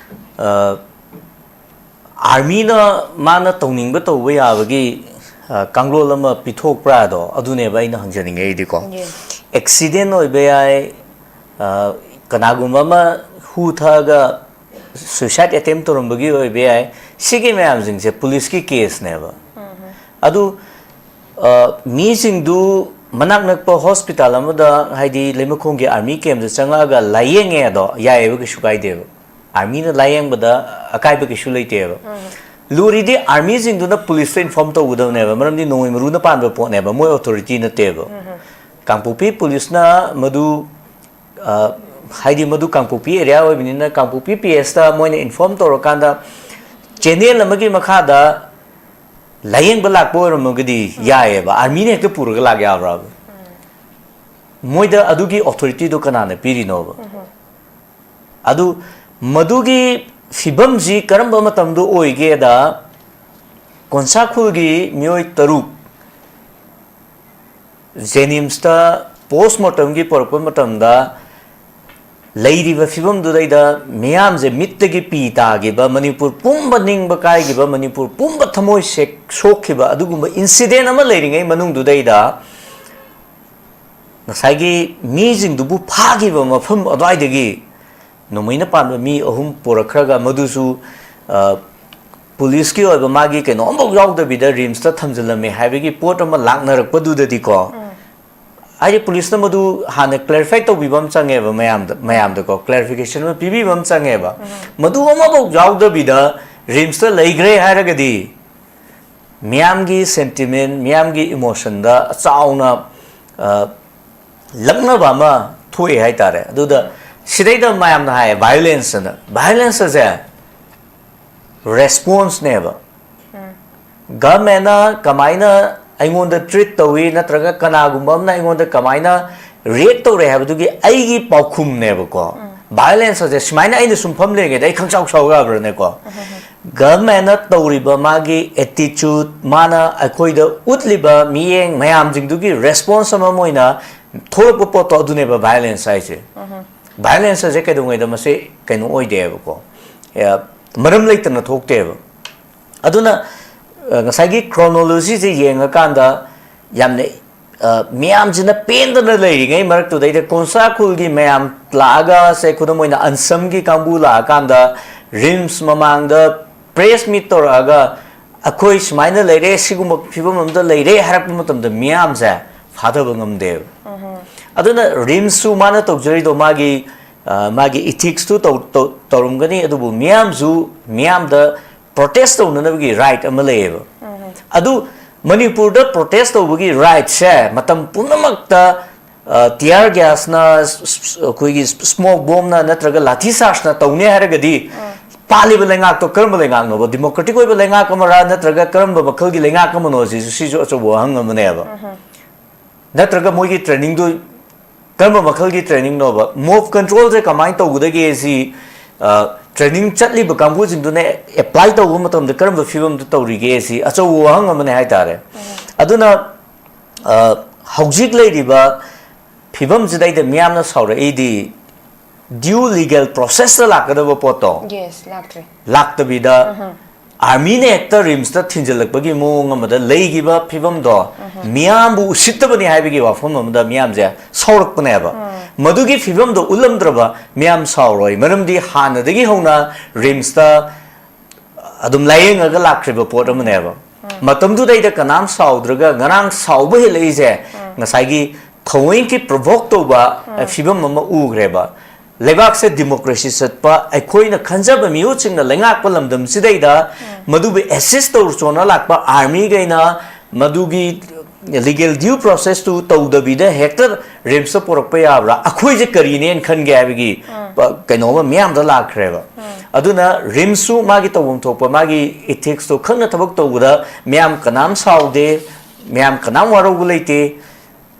ꯑ, ꯑꯥꯔꯃꯤꯅ ꯃꯥꯅ ꯇꯧꯅꯤꯡꯕ ꯇꯧꯕ ꯌꯥꯕꯒꯤ, ꯑ, ꯀꯥꯡꯂꯣꯟ ꯑꯃ ꯄꯤꯊꯣꯛꯄ꯭ꯔꯥꯗꯣ, ꯑꯗꯨꯅꯦꯕ ꯑꯩꯅ ꯍꯪꯖꯅꯤꯡꯉꯛꯏꯗꯤꯀꯣ꯫ ꯌꯦ꯫ ꯑꯦꯛꯁꯤꯗꯦꯟ ꯑꯣꯏꯕ ꯌꯥꯏ, ꯑ, ꯀꯅꯥꯒꯨꯝꯕ ꯑꯃ ꯍꯨ ꯊꯛꯑꯒ ꯁꯨꯏꯁꯥꯏꯠ ꯑꯦꯇꯦꯝ ꯇꯧꯔꯝꯕꯒꯤ ꯑꯣꯏꯕ ꯌꯥꯏ꯫ ꯁꯤꯒꯤ ꯃꯌꯥꯝꯁꯤꯡꯁꯦ ꯄꯨꯂꯤꯁꯀꯤ ꯀꯦꯁꯅꯦꯕ꯫ ꯎꯝ꯫ ꯑꯗꯨ, ꯑ, ꯃꯤꯁꯤꯡꯗꯨ ꯃꯅꯥꯛ ꯅꯛꯄ ꯍꯣꯁꯄꯤꯇꯥꯜ ꯑꯃꯗ, ꯍꯥꯏꯗꯤ ꯂꯩꯃꯈꯣꯡꯒꯤ ꯑꯥꯔꯃꯤ ꯀꯦꯝꯞꯇ ꯆꯪꯉꯛꯑꯒ ꯂꯥꯌꯦꯡꯉꯦ ꯑꯗꯣ ꯌꯥꯏꯑꯕ, ꯀꯩꯁꯨ ꯀꯥꯏꯗꯦꯕ꯫ ꯑꯥꯔꯃꯤꯅ ꯂꯥꯌꯦꯡꯕꯗ ꯑꯀꯥꯏꯕ ꯀꯩꯁꯨ ꯂꯩꯇꯦꯕ꯫ ꯎꯝ꯫ ꯂꯨꯔꯤꯗꯤ ꯑꯥꯔꯃꯤꯁꯤꯡꯗꯨꯅ ꯄꯨꯂꯤꯁꯇ ꯏꯟꯐꯣꯔꯝ ꯇꯧꯒꯗꯕꯅꯦꯕ, ꯃꯔꯝꯗꯤ ꯅꯣꯡꯃꯩ ꯃꯔꯨꯅ ꯄꯥꯟꯕ ꯄꯣꯠꯅꯦꯕ, ꯃꯣꯏ ꯑꯣꯊꯣꯔꯤꯇꯤ ꯅꯠꯇꯦꯕ꯫ ꯎꯝ꯫ ꯀꯥꯡꯄꯣꯛꯄꯤ ꯄꯨꯂꯤꯁꯅ ꯃꯗꯨ, ꯑ, ꯍꯥꯏꯗꯤ ꯃꯗꯨ ꯀꯥꯡꯄꯣꯛꯄꯤ ꯑꯦꯔꯤꯌꯥ ꯑꯣꯏꯕꯅꯤꯅ ꯀꯥꯡꯄꯣꯛꯄꯤ ꯄꯤ ꯑꯦꯁꯇ ꯃꯣꯏꯅ ꯏꯟꯐꯣꯔꯝ ꯇꯧꯔꯀꯥꯟꯗ ꯆꯦꯅꯦꯜ ꯑꯃꯒꯤ ꯃꯈꯥꯗ ꯂꯥꯌꯦꯡꯕ ꯂꯥꯛꯄ ꯑꯣꯏꯔꯝꯃꯒꯗꯤ ꯎꯝ꯫ ꯌꯥꯏꯑꯕ, ꯑꯥꯔꯃꯤꯅ ꯍꯦꯛꯇ ꯄꯨꯔꯒ ꯂꯥꯛ ꯌꯥꯕ꯭ꯔꯕ? ꯎꯝ꯫ ꯃꯣꯏꯗ ꯑꯗꯨꯒꯤ ꯑꯣꯊꯣꯔꯤꯇꯤꯗꯣ ꯀꯅꯥꯅ ꯄꯤꯔꯤꯅꯣꯕ? ꯎꯝ꯫ ꯑꯗꯨ ꯃꯗꯨꯒꯤ ꯐꯤꯕꯝꯁꯤ ꯀꯔꯝꯕ ꯃꯇꯝꯗ ꯑꯣꯏꯒꯦꯗ, ꯀꯣꯟꯁꯥꯈꯨꯜꯒꯤ ꯃꯤꯑꯣꯏ ꯇꯔꯨꯛ ꯖꯦꯅꯤꯝꯁꯇ ꯄꯣꯁꯃꯣꯔꯇꯝꯒꯤ ꯄꯨꯔꯛꯄ ꯃꯇꯝꯗ ꯂꯩꯔꯤꯕ ꯐꯤꯕꯝꯗꯨꯗꯩꯗ ꯃꯤꯌꯥꯝꯁꯦ ꯃꯤꯠꯇꯒꯤ ꯄꯤ ꯇꯥꯈꯤꯕ, ꯃꯅꯤꯄꯨꯔ ꯄꯨꯝꯕ ꯅꯤꯡꯕ ꯀꯥꯏꯈꯤꯕ, ꯃꯅꯤꯄꯨꯔ ꯄꯨꯝꯕ ꯊꯃꯣꯏ ꯁꯦꯛ-, ꯁꯣꯛꯈꯤꯕ ꯑꯗꯨꯒꯨꯝꯕ ꯏꯟꯁꯤꯗꯦꯟ ꯑꯃ ꯂꯩꯔꯤꯉꯩ ꯃꯅꯨꯡꯗꯨꯗꯩꯗ ꯉꯁꯥꯏꯒꯤ ꯃꯤꯁꯤꯡꯗꯨꯕꯨ ꯐꯥꯈꯤꯕ ꯃꯐꯝ ꯑꯗꯨꯋꯥꯏꯗꯒꯤ ꯅꯣꯡꯃꯩꯅ ꯄꯥꯟꯕ ꯃꯤ ꯑꯍꯨꯝ ꯄꯨꯔꯛꯈ꯭ꯔꯒ ꯃꯗꯨꯁꯨ, ꯑ, ꯄꯨꯂꯤꯁꯀꯤ ꯑꯣꯏꯕ ꯃꯥꯒꯤ ꯀꯩꯅꯣ ꯑꯃꯐꯥꯎ ꯌꯥꯎꯗꯕꯤꯗ ꯔꯤꯝꯁꯇ ꯊꯝꯖꯤꯜꯂꯝꯃꯦ ꯍꯥꯏꯕꯒꯤ ꯄꯣꯠ ꯑꯃ ꯂꯥꯛꯅꯔꯛꯄꯗꯨꯗꯗꯤꯀꯣ, ꯎꯝ꯫ ꯍꯥꯏꯗꯤ ꯄꯨꯂꯤꯁꯅ ꯃꯗꯨ ꯍꯥꯟꯅ ꯀ꯭ꯂꯦꯔꯤꯐꯥꯏ ꯇꯧꯕꯤꯕ ꯑꯃ ꯆꯪꯉꯦꯕ ꯃꯌꯥꯝꯗ, ꯃꯌꯥꯝꯗꯀꯣ ꯀ꯭ꯂꯦꯔꯤꯐꯤꯀꯦꯁꯟ ꯑꯃ ꯄꯤꯕꯤꯕ ꯑꯃ ꯆꯪꯉꯦꯕ꯫ ꯎꯝ꯫ ꯃꯗꯨ ꯑꯃꯐꯥꯎ ꯌꯥꯎꯗꯕꯤꯗ ꯔꯤꯝꯁꯇ ꯂꯩꯈ꯭ꯔꯦ ꯍꯥꯏꯔꯒꯗꯤ ꯃꯤꯌꯥꯝꯒꯤ ꯁꯦꯟꯇꯤꯃꯦꯟ, ꯃꯤꯌꯥꯝꯒꯤ ꯏꯃꯣꯁꯟꯗ ꯆꯥꯎꯅ, ꯑ, ꯂꯛꯅꯕ ꯑꯃ ꯊꯣꯛꯑꯦ ꯍꯥꯏꯇꯥꯔꯦ꯫ ꯑꯗꯨꯗ ꯁꯤꯗꯩꯗ ꯃꯌꯥꯝꯅ ꯍꯥꯏꯌꯦ, ꯚꯥꯏꯑꯣꯂꯦꯟꯁ ꯑꯅ꯫ ꯚꯥꯏꯑꯣꯂꯦꯟꯁ ꯑꯁꯦ ꯔꯦꯁꯄꯣꯟꯁꯅꯦꯕ꯫ ꯎꯝ꯫ ꯒꯚꯔꯟꯃꯦꯟꯅ ꯀꯃꯥꯏꯅ ꯑꯩꯉꯣꯟꯗ ꯇ꯭ꯔꯤꯠ ꯇꯧꯏ, ꯅꯠꯇ꯭ꯔꯒ ꯀꯅꯥꯒꯨꯝꯕ ꯑꯃꯅ ꯑꯩꯉꯣꯟꯗ ꯀꯃꯥꯏꯅ ꯔꯤꯌꯦꯛ ꯇꯧꯔꯦ ꯍꯥꯏꯕꯗꯨꯒꯤ ꯑꯩꯒꯤ ꯄꯥꯎꯈꯨꯝꯅꯦꯕꯀꯣ꯫ ꯎꯝ꯫ ꯚꯥꯏꯑꯣꯂꯦꯟꯁ ꯑꯁꯦ ꯁꯨꯃꯥꯏꯅ ꯑꯩꯅ ꯁꯨꯝ ꯐꯝ ꯂꯩꯔꯤꯉꯩꯗ ꯑꯩ ꯈꯪꯁꯥꯎ ꯁꯥꯎ ꯌꯥꯕ꯭ꯔꯥꯅꯦꯀꯣ? ꯒꯚꯔꯟꯃꯦꯟꯅ ꯇꯧꯔꯤꯕ ꯃꯥꯒꯤ ꯑꯦꯇꯤꯆꯨꯠ, ꯃꯥꯅ ꯑꯩꯈꯣꯏꯗ ꯎꯠꯂꯤꯕ ꯃꯤꯠꯌꯦꯡ ꯃꯌꯥꯝꯁꯤꯡꯗꯨꯒꯤ ꯔꯦꯁꯄꯣꯟꯁ ꯑꯃ ꯑꯣꯏꯅ ꯊꯣꯛꯂꯛꯄ ꯄꯣꯠꯇꯣ ꯑꯗꯨꯅꯦꯕ ꯚꯥꯏꯑꯣꯂꯦꯟꯁ ꯍꯥꯏꯁꯦ꯫ ꯚꯥꯏꯑꯣꯂꯦꯟꯁ ꯑꯁꯦ ꯀꯩꯗꯧꯉꯩꯗ ꯃꯁꯤ ꯀꯩꯅꯣ ꯑꯣꯏꯗꯦꯕꯀꯣ, ꯑꯦ, ꯃꯔꯝ ꯂꯩꯇꯅ ꯊꯣꯛꯇꯦꯕ꯫ ꯑꯗꯨꯅ ꯑ, ꯉꯁꯥꯏꯒꯤ ꯀ꯭ꯔꯣꯅꯣꯂꯣꯖꯤꯁꯦ ꯌꯦꯡꯉꯀꯥꯟꯗ ꯌꯥꯝꯅ, ꯑ, ꯃꯤꯌꯥꯝꯁꯤꯅ ꯄꯦꯟꯗꯅ ꯂꯩꯔꯤꯉꯩ ꯃꯔꯛꯇꯨꯗꯩꯗ ꯀꯣꯟꯁꯥ ꯈꯨꯜꯒꯤ ꯃꯌꯥꯝ ꯂꯥꯛꯑꯒ, ꯁꯦ, ꯈꯨꯗꯝ ꯑꯣꯏꯅ ꯑꯟꯁꯝꯒꯤ ꯀꯥꯡꯕꯨ ꯂꯥꯛꯑꯀꯥꯟꯗ ꯔꯤꯝꯁ ꯃꯃꯥꯡꯗ ꯄ꯭ꯔꯦꯁ ꯃꯤꯠ ꯇꯧꯔꯛꯑꯒ, "ꯑꯩꯈꯣꯏ ꯁꯨꯃꯥꯏꯅ ꯂꯩꯔꯦ, ꯁꯤꯒꯨꯝꯕ ꯐꯤꯕꯝ ꯑꯃꯗ ꯂꯩꯔꯦ" ꯍꯥꯏꯔꯛꯄ ꯃꯇꯝꯗ ꯃꯤꯌꯥꯝꯁꯦ ꯐꯥꯊꯕ ꯉꯝꯗꯦꯕ꯫ ꯑꯗꯨꯅ ꯔꯤꯝꯁꯁꯨ ꯃꯥꯅ ꯇꯧꯖꯔꯤꯗꯣ ꯃꯥꯒꯤ, ꯑ, ꯃꯥꯒꯤ ꯏꯊꯤꯛꯁꯇꯨ ꯇꯧ-, ꯇꯧ-, ꯇꯧꯔꯝꯒꯅꯤ, ꯑꯗꯨꯕꯨ ꯃꯤꯌꯥꯝꯁꯨ ꯃꯤꯌꯥꯝꯗ ꯄ꯭ꯔꯣꯇꯦꯁ ꯇꯧꯅꯅꯕꯒꯤ ꯔꯥꯏꯠ ꯑꯃ ꯂꯩꯌꯦꯕ꯫ ꯑꯗꯨ ꯃꯅꯤꯄꯨꯔꯗ ꯄ꯭ꯔꯣꯇꯦꯁ ꯇꯧꯕꯒꯤ ꯔꯥꯏꯠꯁꯦ ꯃꯇꯝ ꯄꯨꯝꯅꯃꯛꯇ, ꯑ, ꯇꯤꯌꯥꯔ ꯒ꯭ꯌꯥꯁꯅ, ꯁ-, ꯁ-, ꯑꯩꯈꯣꯏꯒꯤ ꯁ꯭ꯃꯣꯛ ꯕꯣꯝꯅ ꯅꯠꯇ꯭ꯔꯒ ꯂꯥꯊꯤ ꯆꯥꯔꯖꯅ ꯇꯧꯅꯤ ꯍꯥꯏꯔꯒꯗꯤ, ꯄꯥꯜꯂꯤꯕ ꯂꯩꯉꯥꯛꯇꯣ ꯀꯔꯝꯕ ꯂꯩꯉꯥꯛꯅꯣꯕ? ꯗꯤꯃꯣꯀ꯭ꯔꯦꯇꯤꯛ ꯑꯣꯏꯕ ꯂꯩꯉꯥꯛ ꯑꯃꯔꯥ ꯅꯠꯇ꯭ꯔꯒ ꯀꯔꯝꯕ ꯃꯈꯜꯒꯤ ꯂꯩꯉꯥꯛ ꯑꯃꯅꯣ? ꯁꯤꯁꯨ, ꯁꯤꯁꯨ ꯑꯆꯧꯕ ꯋꯥꯍꯪ ꯑꯃꯅꯦꯕ꯫ ꯅꯠꯇ꯭ꯔꯒ ꯃꯣꯏꯒꯤ ꯇ꯭ꯔꯦꯅꯤꯡꯗꯨ ꯀꯔꯝꯕ ꯃꯈꯜꯒꯤ ꯇ꯭ꯔꯦꯅꯤꯡꯅꯣꯕ? ꯃꯣꯞ ꯀꯟꯇ꯭ꯔꯣꯜꯁꯦ ꯀꯃꯥꯏꯅ ꯇꯧꯒꯗꯒꯦ ꯁꯤ, ꯑ, ꯇ꯭ꯔꯦꯅꯤꯡ ꯆꯠꯂꯤꯕ ꯀꯥꯡꯕꯨꯁꯤꯡꯗꯨꯅ ꯑꯦꯄ꯭ꯂꯥꯏ ꯇꯧꯕ ꯃꯇꯝꯗ ꯀꯔꯝꯕ ꯐꯤꯕꯝꯗ ꯇꯧꯔꯤꯒꯦ ꯁꯤ ꯑꯆꯧꯕ ꯋꯥꯍꯪ ꯑꯃꯅꯦ ꯍꯥꯏꯇꯥꯔꯦ꯫ ꯑꯗꯨꯅ, ꯑ, ꯍꯧꯖꯤꯛ ꯂꯩꯔꯤꯕ ꯐꯤꯕꯝꯁꯤꯗꯩꯗ ꯃꯤꯌꯥꯝꯅ ꯁꯥꯎꯔꯛꯏꯗꯤ ꯗ꯭ꯌꯨ ꯂꯤꯒꯦꯜ ꯄ꯭ꯔꯣꯁꯦꯁꯇ ꯂꯥꯛꯀꯗꯕ ꯄꯣꯠꯇꯣ ꯌꯦꯁ, ꯂꯥꯛꯇ꯭ꯔꯦ꯫ ꯂꯥꯛꯇꯕꯤꯗ ꯑꯥꯔꯃꯤꯅ ꯍꯦꯛꯇ ꯔꯤꯝꯁꯇ ꯊꯤꯟꯖꯤꯜꯂꯛꯄꯒꯤ ꯃꯑꯣꯡ ꯑꯃꯗ ꯂꯩꯈꯤꯕ ꯐꯤꯕꯝꯗꯣ ꯃꯤꯌꯥꯝꯕꯨ ꯎꯁꯤꯠꯇꯕꯅꯤ ꯍꯥꯏꯕꯒꯤ ꯋꯥꯐꯝ ꯑꯃꯗ ꯃꯤꯌꯥꯝꯁꯦ ꯁꯥꯎꯔꯛꯄꯅꯦꯕ꯫ ꯃꯗꯨꯒꯤ ꯐꯤꯕꯝꯗꯣ ꯎꯠꯂꯝꯗ꯭ꯔꯕ ꯃꯤꯌꯥꯝ ꯁꯥꯎꯔꯣꯏ, ꯃꯔꯝꯗꯤ ꯍꯥꯟꯅꯗꯒꯤ ꯍꯧꯅ ꯔꯤꯝꯁꯇ ꯑꯗꯨꯝ ꯂꯥꯏꯌꯦꯡꯉꯒ ꯂꯥꯛꯈ꯭ꯔꯤꯕ ꯄꯣꯠ ꯑꯃꯅꯦꯕ꯫ ꯃꯇꯝꯗꯨꯗꯩꯗ ꯀꯅꯥꯝ ꯁꯥꯎꯗ꯭ꯔꯒ ꯉꯔꯥꯡ ꯁꯥꯎꯕ ꯍꯦꯜꯂꯛꯏꯁꯦ ꯉꯁꯥꯏꯒꯤ ꯊꯑꯣꯏꯒꯤ ꯄ꯭ꯔꯣꯚꯣꯛ ꯇꯧꯕ, ꯑ, ꯐꯤꯕꯝ ꯑꯃ ꯎꯈ꯭ꯔꯦꯕ꯫ ꯂꯩꯕꯥꯛꯁꯦ ꯗꯤꯃꯣꯀ꯭ꯔꯦꯁꯤ ꯆꯠꯄ, ꯑꯩꯈꯣꯏꯅ ꯈꯟꯖꯕ ꯃꯤꯍꯨꯠꯁꯤꯡꯅ ꯂꯩꯉꯥꯛꯄ ꯂꯝꯗꯝꯁꯤꯗꯩꯗ ꯃꯗꯨꯕꯨ ꯑꯦꯁꯤꯁ ꯇꯧꯔꯨꯆꯣꯅ ꯂꯥꯛꯄ ꯑꯥꯔꯃꯤꯈꯩꯅ ꯃꯗꯨꯒꯤ ꯂꯤꯒꯦꯜ ꯗ꯭ꯌꯨ ꯄ꯭ꯔꯣꯁꯦꯁꯇꯨ ꯇꯧꯗꯕꯤꯗ ꯍꯦꯛꯇ ꯔꯤꯝꯁꯇ ꯄꯨꯔꯛꯄ ꯌꯥꯕ꯭ꯔꯥ? ꯑꯩꯈꯣꯏꯁꯦ ꯀꯔꯤꯅꯦꯅ ꯈꯟꯒꯦ ꯍꯥꯏꯕꯒꯤ ꯄ-, ꯀꯩꯅꯣ ꯑꯃ ꯃꯤꯌꯥꯝꯗ ꯂꯥꯛꯈ꯭ꯔꯦꯕ꯫ ꯑꯗꯨꯅ ꯔꯤꯝꯁꯁꯨ ꯃꯥꯒꯤ ꯇꯧꯐꯝ ꯊꯣꯛꯄ ꯃꯥꯒꯤ ꯏꯊꯤꯛꯁꯇꯣ ꯈꯪꯅ ꯊꯕꯛ ꯇꯧꯕꯗ ꯃꯤꯌꯥꯝ ꯀꯅꯥꯝ ꯁꯥꯎꯗꯦ, ꯃꯤꯌꯥꯝ ꯀꯅꯥꯝ ꯋꯥꯔꯧꯕ ꯂꯩꯇꯦ꯫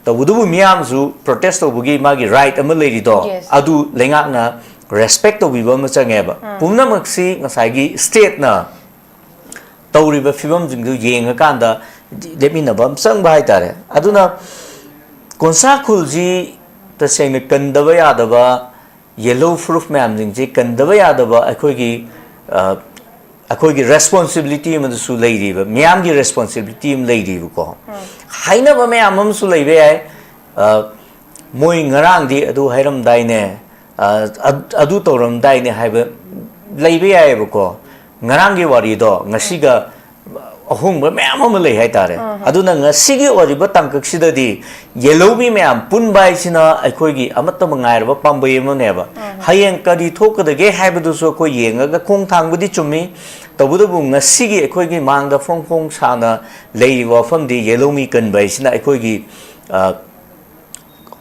ꯇꯧꯕꯇꯕꯨ ꯃꯤꯌꯥꯝꯁꯨ protest ꯇꯧꯕꯒꯤ ꯃꯥꯒꯤ right ꯑꯃ ꯂꯩꯔꯤꯗꯣ, Yes. ꯑꯗꯨ ꯂꯩꯉꯥꯛꯅ respect ꯇꯧꯕꯤꯕ ꯑꯃ ꯆꯪꯉꯦꯕ꯫ ꯄꯨꯝꯅꯃꯛꯁꯤ ꯉꯁꯥꯏꯒꯤ stateꯅ ꯇꯧꯔꯤꯕ ꯐꯤꯕꯝꯁꯤꯡꯗꯨ ꯌꯦꯡꯉꯀꯥꯟꯗ ꯂꯦꯞꯃꯤꯟꯅꯕ ꯑꯃ ꯆꯪꯕ ꯍꯥꯏꯇꯥꯔꯦ꯫ ꯑꯗꯨꯅ ꯀꯣꯟꯁꯥ ꯈꯨꯜꯁꯤ ꯇꯁꯦꯡꯅ ꯀꯟꯗꯕ ꯌꯥꯗꯕ yellow ꯐꯨꯔꯨꯞ ꯃꯌꯥꯝꯁꯤꯡꯁꯤ ꯀꯟꯗꯕ ꯌꯥꯗꯕ ꯑꯩꯈꯣꯏꯒꯤ, ꯑ, ꯑꯩꯈꯣꯏꯒꯤ responsibility ꯑꯃꯗꯁꯨ ꯂꯩꯔꯤꯕ, ꯃꯤꯌꯥꯝꯒꯤ responsibility ꯑꯃ ꯂꯩꯔꯤꯕꯀꯣ꯫ ꯍꯥꯏꯅꯕ ꯃꯌꯥꯝ ꯑꯃꯁꯨ ꯂꯩꯕ ꯌꯥꯏ꯫ ꯑ, "ꯃꯣꯏ ꯉꯔꯥꯡꯗꯤ ꯑꯗꯨ ꯍꯥꯏꯔꯝꯗꯥꯏꯅꯦ, ꯑ, ꯑꯗ-, ꯑꯗꯨ ꯇꯧꯔꯝꯗꯥꯏꯅꯦ" ꯍꯥꯏꯕ ꯂꯩꯕ ꯌꯥꯏꯑꯕꯀꯣ꯫ ꯉꯔꯥꯡꯒꯤ ꯋꯥꯔꯤꯗꯣ ꯉꯁꯤꯒ ꯑꯍꯣꯡꯕ ꯃꯌꯥꯝ ꯑꯃ ꯂꯩ ꯍꯥꯏꯇꯥꯔꯦ꯫ ꯑꯗꯨꯅ ꯉꯁꯤꯒꯤ ꯑꯣꯏꯔꯤꯕ ꯇꯥꯡꯀꯛꯁꯤꯗꯗꯤ ꯌꯦꯜꯍꯧꯃꯤ ꯃꯌꯥꯝ ꯄꯨꯟꯕ ꯍꯥꯏꯁꯤꯅ ꯑꯩꯈꯣꯏꯒꯤ ꯑꯃꯠꯇ ꯉꯥꯏꯔꯕ ꯄꯥꯝꯕꯩ ꯑꯃꯅꯦꯕ꯫ ꯍꯌꯦꯡ ꯀꯔꯤ ꯊꯣꯛꯀꯗꯒꯦ ꯍꯥꯏꯕꯗꯨꯁꯨ ꯑꯩꯈꯣꯏ ꯌꯦꯡꯉꯒ ꯈꯣꯡ ꯊꯥꯡꯕꯗꯤ ꯆꯨꯝꯃꯤ꯫ ꯇꯧꯕꯇꯕꯨ ꯉꯁꯤꯒꯤ ꯑꯩꯈꯣꯏꯒꯤ ꯃꯥꯡꯗ ꯐꯣꯡ ꯐꯣꯡ ꯁꯥꯅ ꯂꯩꯔꯤꯕ ꯋꯥꯐꯝꯗꯤ ꯌꯦꯜꯍꯧꯃꯤ ꯀꯟꯕ ꯍꯥꯏꯁꯤꯅ ꯑꯩꯈꯣꯏꯒꯤ, ꯑ,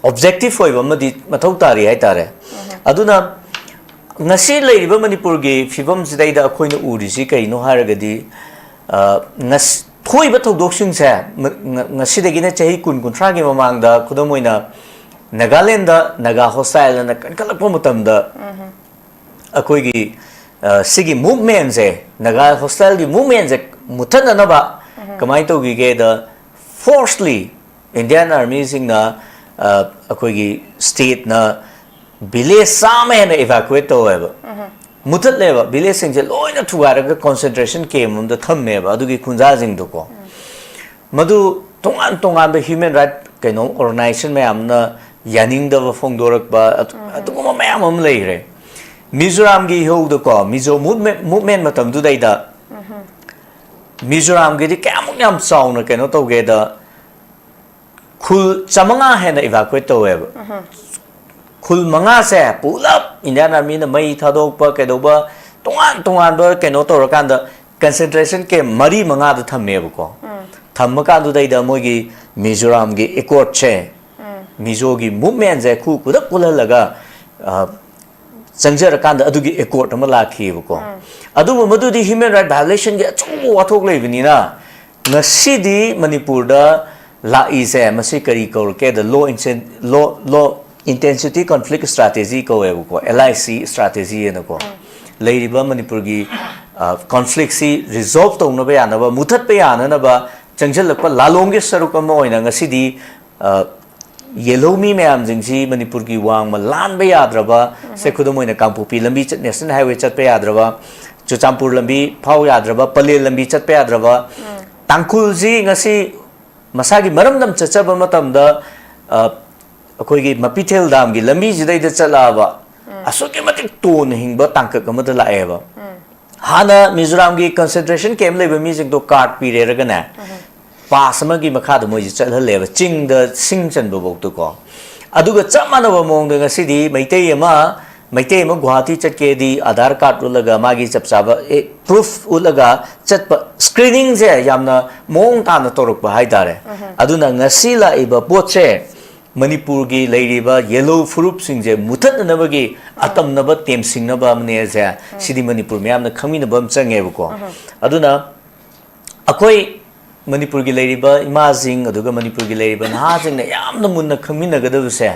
objective ꯑꯣꯏꯕ ꯑꯃꯗꯤ ꯃꯊꯧ ꯇꯥꯔꯤ ꯍꯥꯏꯇꯥꯔꯦ꯫ ꯑꯗꯨꯅ ꯉꯁꯤ ꯂꯩꯔꯤꯕ ꯃꯅꯤꯄꯨꯔꯒꯤ ꯐꯤꯕꯝꯁꯤꯗꯩꯗ ꯑꯩꯈꯣꯏꯅ ꯎꯔꯤꯁꯤ ꯀꯩꯅꯣ ꯍꯥꯏꯔꯒꯗꯤ, ꯑ, ꯉꯁ-, ꯊꯣꯛꯏꯕ ꯊꯧꯗꯣꯛꯁꯤꯡꯁꯦ, ꯃ-, ꯉ-, ꯉꯁꯤꯗꯒꯤꯅ ꯆꯍꯤ ꯀꯨꯟ, ꯀꯨꯟꯊ꯭ꯔꯥꯒꯤ ꯃꯃꯥꯡꯗ, ꯈꯨꯗꯝ ꯑꯣꯏꯅ, ꯅꯥꯒꯥꯂꯦꯟꯗ ꯅꯥꯒꯥ hostile ꯑꯅ ꯀꯟꯈꯠꯂꯛꯄ ꯃꯇꯝꯗ, ꯑꯩꯈꯣꯏꯒꯤ, ꯑ, ꯁꯤꯒꯤ movementꯁꯦ, ꯅꯥꯒꯥ hostileꯒꯤ movementꯁꯦ ꯃꯨꯠꯊꯠꯅꯅꯕ ꯀꯃꯥꯏꯅ ꯇꯧꯈꯤꯒꯦꯗ, forcefully Indian Armyꯁꯤꯡꯅ, ꯑ, ꯑꯩꯈꯣꯏꯒꯤ stateꯅ village ꯆꯥꯝꯃ ꯍꯦꯟꯅ evacuate ꯇꯧꯋꯦꯕ꯫ ꯃꯨꯠꯊꯠꯂꯦꯕ, villageꯁꯤꯡꯁꯦ ꯂꯣꯏꯅ ꯊꯨꯒꯥꯏꯔꯒ concentration camp ꯑꯃꯗ ꯊꯝꯃꯦꯕ, ꯑꯗꯨꯒꯤ ꯈꯨꯟꯖꯥꯁꯤꯡꯗꯣꯀꯣ꯫ ꯃꯗꯨ ꯇꯣꯉꯥꯟ ꯇꯣꯉꯥꯟꯕ human right ꯀꯩꯅꯣ organization ꯃꯌꯥꯝꯅ ꯌꯥꯅꯤꯡꯗꯕ ꯐꯣꯡꯗꯣꯔꯛꯄ, ꯑꯗꯨ-, ꯑꯗꯨꯒꯨꯝꯕ ꯃꯌꯥꯝ ꯑꯃ ꯂꯩꯈ꯭ꯔꯦ꯫ ꯃꯤꯖꯣꯔꯥꯝꯒꯤ ꯏꯍꯧꯗꯀꯣ, ꯃꯤꯖꯣ movement, movement ꯃꯇꯝꯗꯨꯗꯩꯗ ꯃꯤꯖꯣꯔꯥꯝꯒꯤꯗꯤ ꯀꯌꯥꯃꯨꯛ ꯌꯥꯝ ꯆꯥꯎꯅ ꯀꯩꯅꯣ ꯇꯧꯒꯦꯗ, ꯈꯨꯜ ꯆꯥꯃꯉꯥ ꯍꯦꯟꯅ evacuate ꯇꯧꯋꯦꯕ꯫ ꯈꯨꯜ ꯃꯉꯥꯁꯦ ꯄꯨꯂꯞ Indian Armyꯅ ꯃꯩ ꯊꯥꯗꯣꯛꯄ ꯀꯩꯗꯧꯕ ꯇꯣꯉꯥꯟ ꯇꯣꯉꯥꯟꯕ ꯀꯩꯅꯣ ꯇꯧꯔꯀꯥꯟꯗ concentration camp ꯃꯔꯤ ꯃꯉꯥꯗ ꯊꯝꯃꯦꯕꯀꯣ꯫ ꯊꯝꯃꯀꯥꯟꯗꯨꯗꯩꯗ ꯃꯣꯏꯒꯤ ꯃꯤꯖꯣꯔꯥꯝꯒꯤ accordꯁꯦ, ꯃꯤꯖꯣꯒꯤ movementꯁꯦ ꯈꯨ ꯈꯨꯗꯛ ꯄꯨꯜꯍꯜꯂꯒ, ꯑ, ꯆꯪꯖꯔꯀꯥꯟꯗ ꯑꯗꯨꯒꯤ accord ꯑꯃ ꯂꯥꯛꯈꯤꯑꯕꯀꯣ꯫ ꯑꯗꯨꯕꯨ ꯃꯗꯨꯗꯤ human right violationꯒꯤ ꯑꯆꯧꯕ ꯋꯥꯊꯣꯛ ꯂꯩꯕꯅꯤꯅ ꯉꯁꯤꯗꯤ ꯃꯅꯤꯄꯨꯔꯗ ꯂꯥꯛꯏꯁꯦ ꯃꯁꯤ ꯀꯔꯤ ꯀꯧꯔꯛꯀꯦꯗ low inten- low low intensity conflict strategy ꯀꯧꯋꯦꯕꯀꯣ, L I C strategy ꯍꯥꯏꯅꯀꯣ꯫ ꯂꯩꯔꯤꯕ ꯃꯅꯤꯄꯨꯔꯒꯤ ꯀꯣꯟꯐ꯭ꯂꯤꯛꯁꯤ ꯔꯤꯖꯣꯜꯕ ꯇꯧꯅꯕ ꯌꯥꯅꯕ, ꯃꯨꯊꯠꯄ ꯌꯥꯅꯅꯕ ꯆꯪꯁꯤꯜꯂꯛꯄ ꯂꯥꯂꯣꯡꯒꯤ ꯁꯔꯨꯛ ꯑꯃ ꯑꯣꯏꯅ ꯉꯁꯤꯗꯤ ꯌꯦꯜꯍꯧꯃꯤ ꯃꯌꯥꯝꯁꯤꯡꯁꯤ ꯃꯅꯤꯄꯨꯔꯒꯤ ꯋꯥꯡꯃ ꯂꯥꯟꯕ ꯌꯥꯗ꯭ꯔꯕ, ꯁꯦ ꯈꯨꯗꯝ ꯑꯣꯏꯅ ꯀꯥꯡꯄꯣꯛꯄꯤ ꯂꯝꯕꯤ ꯆꯠ- ꯅꯦꯁꯅꯦꯜ ꯍꯥꯏꯋꯦ ꯆꯠꯄ ꯌꯥꯗ꯭ꯔꯕ, ꯆꯨꯔꯆꯥꯟꯄꯨꯔ ꯂꯝꯕꯤ ꯐꯥꯎ ꯌꯥꯗ꯭ꯔꯕ, ꯄꯂꯦꯜ ꯂꯝꯕꯤ ꯆꯠꯄ ꯌꯥꯗ꯭ꯔꯕ, ꯇꯥꯡꯈꯨꯜꯁꯤ ꯉꯁꯤ ꯃꯁꯥꯒꯤ ꯃꯔꯝꯗꯝ ꯆꯠꯆꯕ ꯃꯇꯝꯗ ꯑ, ꯑꯩꯈꯣꯏꯒꯤ ꯃꯄꯤꯊꯦꯜ ꯗꯥꯝꯒꯤ ꯂꯝꯕꯤꯁꯤꯗꯩꯗ ꯆꯠꯂꯛꯑꯕ ꯑꯁꯨꯛꯀꯤ ꯃꯇꯤꯛ ꯇꯣꯟꯅ ꯍꯤꯡꯕ ꯇꯥꯡꯀꯛ ꯑꯃꯗ ꯂꯥꯛꯑꯦꯕ꯫ ꯍꯥꯟꯅ ꯃꯤꯖꯣꯔꯥꯝꯒꯤ ꯀꯟꯁꯦꯟꯇ꯭ꯔꯦꯁꯟ ꯀꯦꯝ ꯂꯩꯕ ꯃꯤꯁꯤꯡꯗꯣ ꯀꯥꯔꯠ ꯄꯤꯔꯦꯔꯒꯅꯦ, ꯄꯥꯁ ꯑꯃꯒꯤ ꯃꯈꯥꯗ ꯃꯣꯏꯁꯦ ꯆꯠꯍꯜꯂꯦꯕ, ꯆꯤꯡꯗ ꯁꯤꯡ ꯆꯟꯕ ꯐꯥꯎꯗꯀꯣ꯫ ꯑꯗꯨꯒ ꯆꯞ ꯃꯥꯟꯅꯕ ꯃꯑꯣꯡꯗ ꯉꯁꯤꯗꯤ ꯃꯩꯇꯩ ꯑꯃ ꯃꯩꯇꯩ ꯑꯃ ꯒꯨꯋꯥꯍꯥꯇꯤ ꯆꯠꯀꯦꯗꯤ ꯑꯥꯙꯥꯔ ꯀꯥꯔꯠ ꯎꯠꯂꯒ ꯃꯥꯒꯤ ꯆꯞ ꯆꯥꯕ ꯄ꯭ꯔꯨꯐ ꯎꯠꯂꯒ ꯆꯠꯄ, ꯁ꯭ꯀ꯭ꯔꯤꯅꯤꯡꯁꯦ ꯌꯥꯝꯅ ꯃꯑꯣꯡ ꯇꯥꯅ ꯇꯧꯔꯛꯄ ꯍꯥꯏꯇꯥꯔꯦ꯫ ꯑꯗꯨꯅ ꯉꯁꯤ ꯂꯥꯛꯏꯕ ꯄꯣꯠꯁꯦ ꯃꯅꯤꯄꯨꯔꯒꯤ ꯂꯩꯔꯤꯕ ꯌꯦꯜꯍꯧ ꯐꯨꯔꯨꯞꯁꯤꯡꯁꯦ ꯃꯨꯊꯠꯅꯅꯕꯒꯤ ꯑꯇꯝꯅꯕ ꯇꯦꯝꯁꯤꯡꯅꯕ ꯑꯃꯅꯦꯁꯦ, ꯁꯤꯗꯤ ꯃꯅꯤꯄꯨꯔ ꯃꯌꯥꯝꯅ ꯈꯪꯃꯤꯟꯅꯕ ꯑꯃ ꯆꯪꯉꯦꯕꯀꯣ꯫ ꯑꯗꯨꯅ ꯑꯩꯈꯣꯏ ꯃꯅꯤꯄꯨꯔꯒꯤ ꯂꯩꯔꯤꯕ ꯏꯃꯥꯁꯤꯡ ꯑꯗꯨꯒ ꯃꯅꯤꯄꯨꯔꯒꯤ ꯂꯩꯔꯤꯕ ꯅꯍꯥꯁꯤꯡꯅ ꯌꯥꯝꯅ ꯃꯨꯟꯅ ꯈꯪꯃꯤꯟꯅꯒꯗꯕꯁꯦ,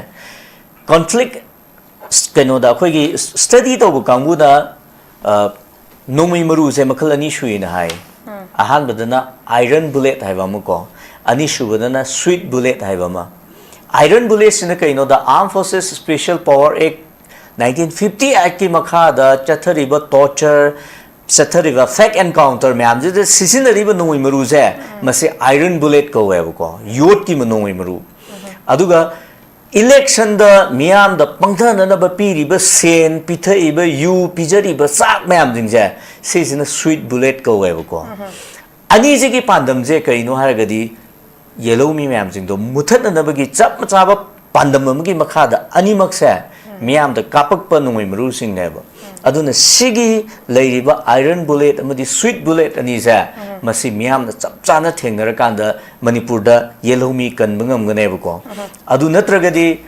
ꯀꯣꯟꯐ꯭ꯂꯤꯛ ꯀꯩꯅꯣꯗ ꯑꯩꯈꯣꯏꯒꯤ ꯁ꯭ꯇꯗꯤ ꯇꯧꯕ ꯀꯥꯡꯕꯨꯅ ꯑ, ꯅꯣꯡꯃꯩ ꯃꯔꯨꯁꯦ ꯃꯈꯜ ꯑꯅꯤ ꯁꯨꯏꯅ ꯍꯥꯏ꯫ ꯑꯍꯥꯟꯕꯗꯅ ꯑꯥꯏꯔꯟ ꯕꯨꯂꯦꯠ ꯍꯥꯏꯕ ꯑꯃꯀꯣ, ꯑꯅꯤꯁꯨꯕꯗꯅ ꯁ꯭ꯋꯤꯠ ꯕꯨꯂꯦꯠ ꯍꯥꯏꯕ ꯑꯃ꯫ ꯑꯥꯏꯔꯟ ꯕꯨꯂꯦꯠꯁꯤꯅ ꯀꯩꯅꯣꯗ, Armed Forces Special Power Act nineteen fifty Actꯀꯤ ꯃꯈꯥꯗ ꯆꯠꯊꯔꯤꯕ ꯇꯣꯔꯆꯔ, ꯆꯠꯊꯔꯤꯕ ꯐꯦꯛ ꯑꯦꯟꯀꯥꯎꯟꯇꯔ ꯃꯌꯥꯝꯁꯤꯗ ꯁꯤꯖꯤꯟꯅꯔꯤꯕ ꯅꯣꯡꯃꯩ ꯃꯔꯨꯁꯦ, ꯃꯁꯤ ꯑꯥꯏꯔꯟ ꯕꯨꯂꯦꯠ ꯀꯧꯋꯦꯕꯀꯣ, ꯌꯣꯠꯀꯤ ꯅꯣꯡꯃꯩ ꯃꯔꯨ꯫ ꯑꯗꯨꯒ ꯏꯂꯦꯛꯁꯟꯗ ꯃꯤꯌꯥꯝꯗ ꯄꯪꯊꯅꯅꯕ ꯄꯤꯔꯤꯕ ꯁꯦꯟ, ꯄꯤꯊꯛꯏꯕ ꯌꯨ, ꯄꯤꯖꯔꯤꯕ ꯆꯥꯛ ꯃꯌꯥꯝꯁꯤꯡꯁꯦ, ꯁꯤꯁꯤꯅ ꯁ꯭ꯋꯤꯠ ꯕꯨꯂꯦꯠ ꯀꯧꯋꯦꯕꯀꯣ꯫ ꯑꯅꯤꯁꯤꯒꯤ ꯄꯥꯟꯗꯝꯁꯦ ꯀꯩꯅꯣ ꯍꯥꯏꯔꯒꯗꯤ, ꯌꯦꯜꯍꯧꯃꯤ ꯃꯌꯥꯝꯁꯤꯡꯗꯣ ꯃꯨꯊꯠꯅꯅꯕꯒꯤ ꯆꯞ ꯆꯥꯕ ꯄꯥꯟꯗꯝ ꯑꯃꯒꯤ ꯃꯈꯥꯗ ꯑꯅꯤꯃꯛꯁꯦ ꯃꯤꯌꯥꯝꯗ ꯀꯥꯞꯄꯛꯄ ꯅꯣꯡꯃꯩ ꯃꯔꯨꯁꯤꯡꯅꯦꯕ꯫ ꯑꯗꯨꯅ ꯁꯤꯒꯤ ꯂꯩꯔꯤꯕ ꯑꯥꯏꯔꯟ ꯕꯨꯂꯦꯠ ꯑꯃꯗꯤ ꯁ꯭ꯋꯤꯠ ꯕꯨꯂꯦꯠ ꯑꯅꯤꯁꯦ, ꯃꯁꯤ ꯃꯤꯌꯥꯝꯅ ꯆꯞ ꯆꯥꯅ ꯊꯦꯡꯅꯔꯀꯥꯟꯗ ꯃꯅꯤꯄꯨꯔꯗ ꯌꯦꯜꯍꯧꯃꯤ ꯀꯟꯕ ꯉꯝꯒꯅꯦꯕꯀꯣ꯫ ꯑꯗꯨ ꯅꯠꯇ꯭ꯔꯒꯗꯤ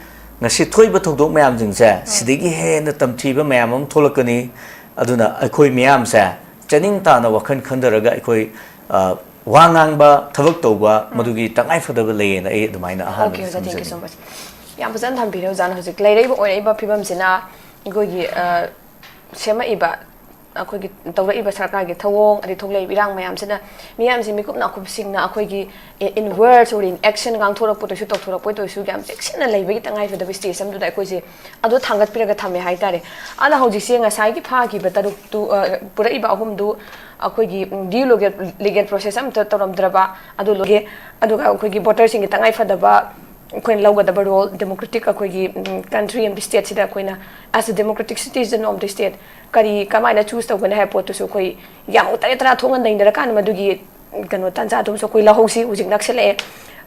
ꯉꯁꯤ ꯊꯣꯛꯏꯕ ꯊꯧꯗꯣꯛ ꯃꯌꯥꯝꯁꯤꯡꯁꯦ ꯁꯤꯗꯒꯤ ꯍꯦꯟꯅ ꯇꯝꯊꯤꯕ ꯃꯌꯥꯝ ꯑꯃ ꯊꯣꯛꯂꯛꯀꯅꯤ꯫ ꯑꯗꯨꯅ ꯑꯩꯈꯣꯏ ꯃꯤꯌꯥꯝꯁꯦ ꯆꯅꯤꯡ ꯇꯥꯅ ꯋꯥꯈꯜ ꯈꯟꯊꯔꯒ ꯑꯩꯈꯣꯏ, ꯑ, ꯋꯥ ꯉꯥꯡꯕ, ꯊꯕꯛ ꯇꯧꯕ, ꯃꯗꯨꯒꯤ ꯇꯉꯥꯏ ꯐꯗꯕ ꯂꯩꯌꯦꯅ ꯑꯩ ꯑꯗꯨꯃꯥꯏꯅ ꯑꯍꯥꯟꯕꯗ Okay, ꯑꯣꯖꯥ, thank you ꯊꯝꯖꯅꯤꯡꯉꯤ꯫ So much. ꯌꯥꯝ ꯐꯖꯅ ꯊꯝꯕꯤꯔꯦ ꯑꯣꯖꯥꯅ꯫ ꯍꯧꯖꯤꯛ ꯂꯩꯔꯛꯏꯕ ꯑꯣꯏꯔꯛꯏꯕ ꯐꯤꯕꯝꯁꯤꯅ ꯑꯩꯈꯣꯏꯒꯤ ꯑ, ꯁꯦꯝꯃꯛꯏꯕ, ꯑꯩꯈꯣꯏꯒꯤ ꯇꯧꯔꯛꯏꯕ ꯁꯔꯀꯥꯔꯒꯤ ꯊꯧꯑꯣꯡ, ꯑꯗꯩ ꯊꯣꯛꯂꯛꯏꯕ ꯏꯔꯥꯡ ꯃꯌꯥꯝꯁꯤꯅ ꯃꯤꯌꯥꯝꯁꯤ ꯃꯤꯀꯨꯞ ꯅꯥꯀꯨꯞꯁꯤꯡꯅ ꯑꯩꯈꯣꯏꯒꯤ in words or in action ꯉꯥꯡꯊꯣꯔꯛꯄꯗ ꯑꯣꯏꯁꯨ, ꯇꯧꯊꯣꯔꯛꯄꯗ ꯑꯣꯏꯁꯨ ꯌꯥꯝ ꯆꯦꯛꯁꯤꯟꯅ ꯂꯩꯕꯒꯤ ꯇꯉꯥꯏ ꯐꯗꯕ stage ꯑꯃꯗꯨꯗ ꯑꯩꯈꯣꯏꯁꯦ ꯑꯗꯣ ꯊꯥꯡꯒꯠꯄꯤꯔꯒ ꯊꯝꯃꯦ ꯍꯥꯏꯇꯥꯔꯦ꯫ ꯑꯗ ꯍꯧꯖꯤꯛꯁꯦ ꯉꯁꯥꯏꯒꯤ ꯐꯥꯈꯤꯕ ꯇꯔꯨꯛꯇꯨ, ꯑ, ꯄꯨꯔꯛꯏꯕ ꯑꯍꯨꯝꯗꯨ ꯑꯩꯈꯣꯏꯒꯤ ꯎꯝ, due legal, legal process ꯑꯝꯇ ꯇꯧꯔꯝꯗ꯭ꯔꯕ ꯑꯗꯨ ꯂꯣꯏꯒꯦ꯫ ꯑꯗꯨꯒ ꯑꯩꯈꯣꯏꯒꯤ voterꯁꯤꯡꯒꯤ ꯇꯉꯥꯏ ꯐꯗꯕ ꯑꯩꯈꯣꯏꯅ ꯂꯧꯒꯗꯕ role, democratic ꯑꯩꯈꯣꯏꯒꯤ ꯎꯝ, country ꯑꯃꯗꯤ state ꯁꯤꯗ ꯑꯩꯈꯣꯏꯅ as a democratic citizen of the state ꯀꯔꯤ ꯀꯃꯥꯏꯅ choose ꯇꯧꯒꯅꯤ ꯍꯥꯏꯕ ꯄꯣꯠꯇꯨꯁꯨ ꯑꯩꯈꯣꯏ ꯌꯥꯝ ꯇꯔꯦꯠ ꯇꯔꯥ ꯊꯣꯛꯅ ꯅꯩꯅꯔꯀꯥꯟꯗ ꯃꯗꯨꯒꯤ ꯀꯩꯅꯣ ꯇꯥꯟꯖꯥꯗꯨꯃꯁꯨ ꯑꯩꯈꯣꯏ ꯂꯧꯍꯧꯁꯤ꯫ ꯍꯧꯖꯤꯛ ꯅꯛꯁꯤꯜꯂꯛꯑꯦ꯫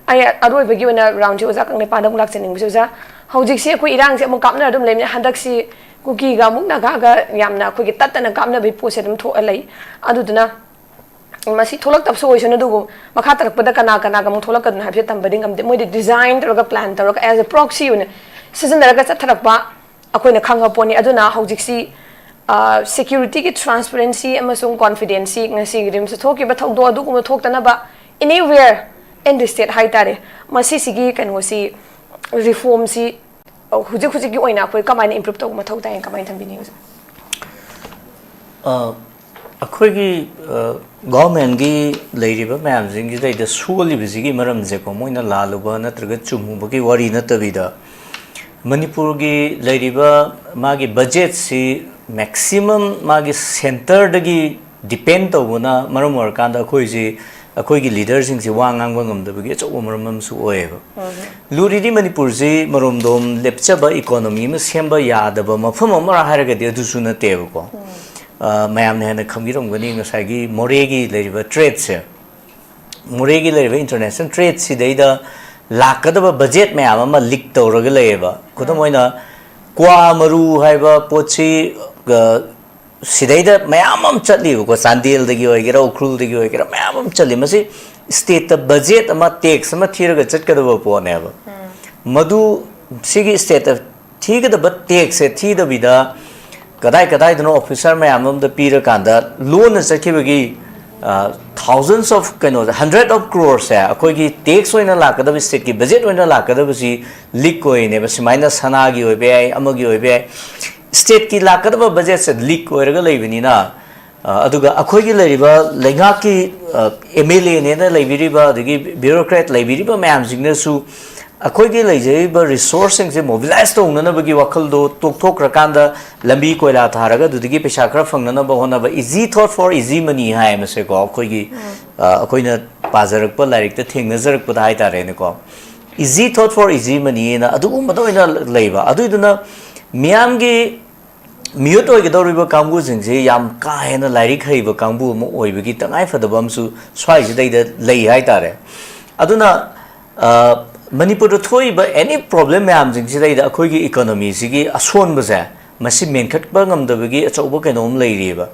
ꯑꯩ ꯑꯔꯣꯏꯕꯒꯤ ꯑꯣꯏꯅ roundꯁꯤ ꯑꯣꯖꯥ ꯀꯪꯂꯩꯄꯥꯗ ꯑꯃꯨꯛ ꯂꯥꯛꯆꯅꯤꯡꯕꯁꯦ ꯑꯣꯖꯥ, ꯍꯧꯖꯤꯛꯁꯤ ꯑꯩꯈꯣꯏ ꯏꯔꯥꯡꯁꯦ ꯑꯃꯨꯛ ꯀꯥꯞꯅꯔ ꯑꯗꯨꯝ ꯂꯩꯕꯅꯤꯅ ꯍꯟꯗꯛꯁꯤ ꯀꯨꯀꯤꯒ ꯑꯃꯨꯛ ꯅꯥꯒꯥꯒ ꯌꯥꯝꯅ ꯑꯩꯈꯣꯏꯒꯤ ꯇꯠꯇꯅ ꯀꯥꯞꯅꯕꯒꯤ ꯄꯣꯠꯁꯦ ꯑꯗꯨꯝ ꯊꯣꯛꯑ ꯂꯩ꯫ ꯑꯗꯨꯗꯨꯅ ꯃꯁꯤ ꯊꯣꯛꯂꯛꯇꯕꯁꯨ ꯑꯣꯏꯁꯅꯨ, ꯑꯗꯨꯕꯨ ꯃꯈꯥ ꯇꯥꯔꯛꯄꯗ ꯀꯅꯥ ꯀꯅꯥꯒ ꯑꯃꯨꯛ ꯊꯣꯛꯂꯛꯀꯗꯣꯏꯅꯣ ꯍꯥꯏꯕꯁꯦ ꯇꯝꯕꯗꯤ ꯉꯝꯗꯦ꯫ ꯃꯣꯏꯗꯤ design ꯇꯧꯔꯒ, plan ꯇꯧꯔꯒ, as a proxy ꯑꯣꯏꯅ ꯁꯤꯖꯤꯟꯅꯔꯒ ꯆꯠꯊꯔꯛꯄ ꯑꯩꯈꯣꯏꯅ ꯈꯪꯉ ꯄꯣꯠꯅꯤ꯫ ꯑꯗꯨꯅ ꯍꯧꯖꯤꯛꯁꯤ securityꯒꯤ transparency ꯑꯃꯁꯨꯡ confidenceꯁꯤ ꯉꯁꯤꯒꯤ RIMSꯇ ꯊꯣꯛꯈꯤꯕ ꯊꯧꯗꯣꯛ ꯑꯗꯨꯒꯨꯝꯕ ꯊꯣꯛꯇꯅꯕ anywhere in the state ꯍꯥꯏꯇꯥꯔꯦ, ꯃꯁꯤꯁꯤꯒꯤ ꯀꯩꯅꯣꯁꯤ, reformꯁꯤ ꯍꯧꯖꯤꯛ ꯍꯧꯖꯤꯛꯀꯤ ꯑꯣꯏꯅ ꯑꯩꯈꯣꯏ ꯀꯃꯥꯏꯅ improve ꯇꯧꯕ ꯃꯊꯧ ꯇꯥꯏ, ꯀꯃꯥꯏꯅ ꯊꯝꯕꯤꯅꯤꯡꯉꯤ ꯑꯣꯖꯥ? ꯑ, ꯑꯩꯈꯣꯏꯒꯤ, ꯑ, governmentꯀꯤ ꯂꯩꯔꯤꯕ ꯃꯌꯥꯝꯁꯤꯡꯁꯤꯗꯩꯗ ꯁꯣꯜꯂꯤꯕꯁꯤꯒꯤ ꯃꯔꯝꯁꯦꯀꯣ, ꯃꯣꯏꯅ ꯂꯥꯜꯂꯨꯕ ꯅꯠꯇ꯭ꯔꯒ ꯆꯨꯝꯃꯨꯕꯒꯤ ꯋꯥꯔꯤ ꯅꯠꯇꯕꯤꯗ, ꯃꯅꯤꯄꯨꯔꯒꯤ ꯂꯩꯔꯤꯕ ꯃꯥꯒꯤ budgetꯁꯤ maximum ꯃꯥꯒꯤ centreꯗꯒꯤ depend ꯇꯧꯕꯅ ꯃꯔꯝ ꯑꯣꯏꯔꯀꯥꯟꯗ ꯑꯩꯈꯣꯏꯁꯤ, ꯑꯩꯈꯣꯏꯒꯤ leaderꯁꯤꯡꯁꯤ ꯋꯥ ꯉꯥꯡꯕ ꯉꯝꯗꯕꯒꯤ ꯑꯆꯧꯕ ꯃꯔꯝ ꯑꯃꯁꯨ ꯑꯣꯏꯌꯦꯕ꯫ ꯂꯨꯔꯤꯗꯤ ꯃꯅꯤꯄꯨꯔꯁꯤ ꯃꯔꯣꯝꯗꯣꯝ ꯂꯦꯞꯆꯕ economy ꯑꯃ ꯁꯦꯝꯕ ꯌꯥꯗꯕ ꯃꯐꯝ ꯑꯃꯔ ꯍꯥꯏꯔꯒꯗꯤ ꯑꯗꯨꯁꯨ ꯅꯠꯇꯦꯕꯀꯣ꯫ ꯑ, ꯃꯌꯥꯝꯅ ꯍꯦꯟꯅ ꯈꯪꯕꯤꯔꯝꯒꯅꯤ, ꯉꯁꯥꯏꯒꯤ ꯃꯣꯔꯦꯒꯤ ꯂꯩꯔꯤꯕ tradeꯁꯦ, ꯃꯣꯔꯦꯒꯤ ꯂꯩꯔꯤꯕ international tradeꯁꯤꯗꯩꯗ ꯂꯥꯛꯀꯗꯕ budget ꯃꯌꯥꯝ ꯑꯃ leak ꯇꯧꯔꯒ ꯂꯩꯌꯦꯕ꯫ ꯈꯨꯗꯝ ꯑꯣꯏꯅ, ꯀ꯭ꯋꯥ ꯃꯔꯨ ꯍꯥꯏꯕ ꯄꯣꯠꯁꯤ, ꯑ, ꯁꯤꯗꯩꯗ ꯃꯌꯥꯝ ꯑꯃ ꯆꯠꯂꯤꯕꯀꯣ, ꯆꯥꯟꯗꯦꯜꯗꯒꯤ ꯑꯣꯏꯒꯦꯔꯥ, ꯎꯈ꯭ꯔꯨꯜꯗꯒꯤ ꯑꯣꯏꯒꯦꯔꯥ, ꯃꯌꯥꯝ ꯑꯃ ꯆꯠꯂꯤ꯫ ꯃꯁꯤ stateꯇ budget ꯑꯃ, tax ꯑꯃ ꯊꯤꯔꯒ ꯆꯠꯀꯗꯕ ꯄꯣꯠꯅꯦꯕ꯫ ꯃꯗꯨ ꯁꯤꯒꯤ stateꯇ ꯊꯤꯒꯗꯕ taxꯁꯦ ꯊꯤꯗꯕꯤꯗ ꯀꯗꯥꯏ ꯀꯗꯥꯏꯗꯅꯣ officer ꯃꯌꯥꯝ ꯑꯃꯗ ꯄꯤꯔꯀꯥꯟꯗ ꯂꯣꯟꯅ ꯆꯠꯈꯤꯕꯒꯤ ꯊꯥꯎꯖꯟꯁ ꯑꯣꯐ ꯀꯩꯅꯣꯁꯦ, ꯍꯟꯗ꯭ꯔꯦꯠ ꯑꯣꯐ ꯀ꯭ꯔꯣꯔꯁꯦ ꯑꯩꯈꯣꯏꯒꯤ ꯇꯦꯛꯁ ꯑꯣꯏꯅ ꯂꯥꯛꯀꯗꯕ, ꯁ꯭ꯇꯦꯠꯀꯤ ꯕꯖꯦꯠ ꯑꯣꯏꯅ ꯂꯥꯛꯀꯗꯕꯁꯤ ꯂꯤꯛ ꯑꯣꯏꯅꯦꯕ꯫ ꯁꯨꯃꯥꯏꯅ ꯁꯅꯥꯒꯤ ꯑꯣꯏꯕ ꯌꯥꯏ, ꯑꯃꯒꯤ ꯑꯣꯏꯕ ꯌꯥꯏ꯫ ꯁ꯭ꯇꯦꯠꯀꯤ ꯂꯥꯛꯀꯗꯕ ꯕꯖꯦꯠꯁꯦ ꯂꯤꯛ ꯑꯣꯏꯔꯒ ꯂꯩꯕꯅꯤꯅ, ꯑ, ꯑꯗꯨꯒ ꯑꯩꯈꯣꯏꯒꯤ ꯂꯩꯔꯤꯕ ꯂꯩꯉꯥꯛꯀꯤ ꯑꯦꯝ ꯑꯦꯜ ꯑꯦꯅꯦꯅ ꯂꯩꯕꯤꯔꯤꯕ, ꯑꯗꯒꯤ ꯕ꯭ꯌꯨꯔꯣꯀ꯭ꯔꯦꯠ ꯂꯩꯕꯤꯔꯤꯕ ꯃꯌꯥꯝꯁꯤꯡꯅꯁꯨ ꯑꯩꯈꯣꯏꯒꯤ ꯂꯩꯖꯔꯤꯕ ꯔꯤꯁꯣꯔꯁꯁꯤꯡꯁꯦ ꯃꯣꯕꯤꯂꯥꯏꯁ ꯇꯧꯅꯅꯕꯒꯤ ꯋꯥꯈꯜꯗꯣ ꯇꯣꯛꯊꯣꯛꯈ꯭ꯔꯀꯥꯟꯗ, ꯂꯝꯕꯤ ꯀꯣꯏꯂꯥ ꯊꯥꯔꯒ ꯑꯗꯨꯗꯒꯤ ꯄꯩꯁꯥ ꯈꯔ ꯐꯪꯅꯅꯕ ꯍꯣꯠꯅꯕ, easy thought for easy money ꯍꯥꯏ ꯃꯁꯦꯀꯣ, ꯑꯩꯈꯣꯏꯒꯤ, ꯑ, ꯑꯩꯈꯣꯏꯅ ꯄꯥꯖꯔꯛꯄ ꯂꯥꯏꯔꯤꯛꯇ ꯊꯦꯡꯅꯖꯔꯛꯄꯗ ꯍꯥꯏꯇꯥꯔꯦꯅꯦꯀꯣ, easy thought for easy money ꯍꯥꯏꯅ ꯑꯗꯨꯒꯨꯝꯕꯗ ꯑꯣꯏꯅ ꯂꯩꯕ꯫ ꯑꯗꯨꯏꯗꯨꯅ ꯃꯤꯌꯥꯝꯒꯤ ꯃꯤꯍꯨꯠ ꯑꯣꯏꯒꯗꯧꯔꯤꯕ ꯀꯥꯡꯕꯨꯁꯤꯡꯁꯤ ꯌꯥꯝ ꯀꯥ ꯍꯦꯟꯅ ꯂꯥꯏꯔꯤꯛ ꯍꯩꯕ ꯀꯥꯡꯕꯨ ꯑꯃ ꯑꯣꯏꯕꯒꯤ ꯇꯉꯥꯏꯐꯗꯕ ꯑꯃꯁꯨ ꯁ꯭ꯋꯥꯏꯁꯤꯗꯩꯗ ꯂꯩ ꯍꯥꯏꯇꯥꯔꯦ꯫ ꯑꯗꯨꯅ, ꯑ, ꯃꯅꯤꯄꯨꯔꯗ ꯊꯣꯛꯏꯕ ꯑꯦꯅꯤ ꯄ꯭ꯔꯣꯕ꯭ꯂꯦꯝ ꯃꯌꯥꯝꯁꯤꯡꯁꯤꯗꯩꯗ ꯑꯩꯈꯣꯏꯒꯤ ꯏꯀꯣꯅꯣꯃꯤꯁꯤꯒꯤ ꯑꯁꯣꯟꯕꯁꯦ, ꯃꯁꯤ ꯃꯦꯟꯈꯠꯄ ꯉꯝꯗꯕꯒꯤ ꯑꯆꯧꯕ ꯀꯩꯅꯣꯝ ꯂꯩꯔꯤꯑꯕ꯫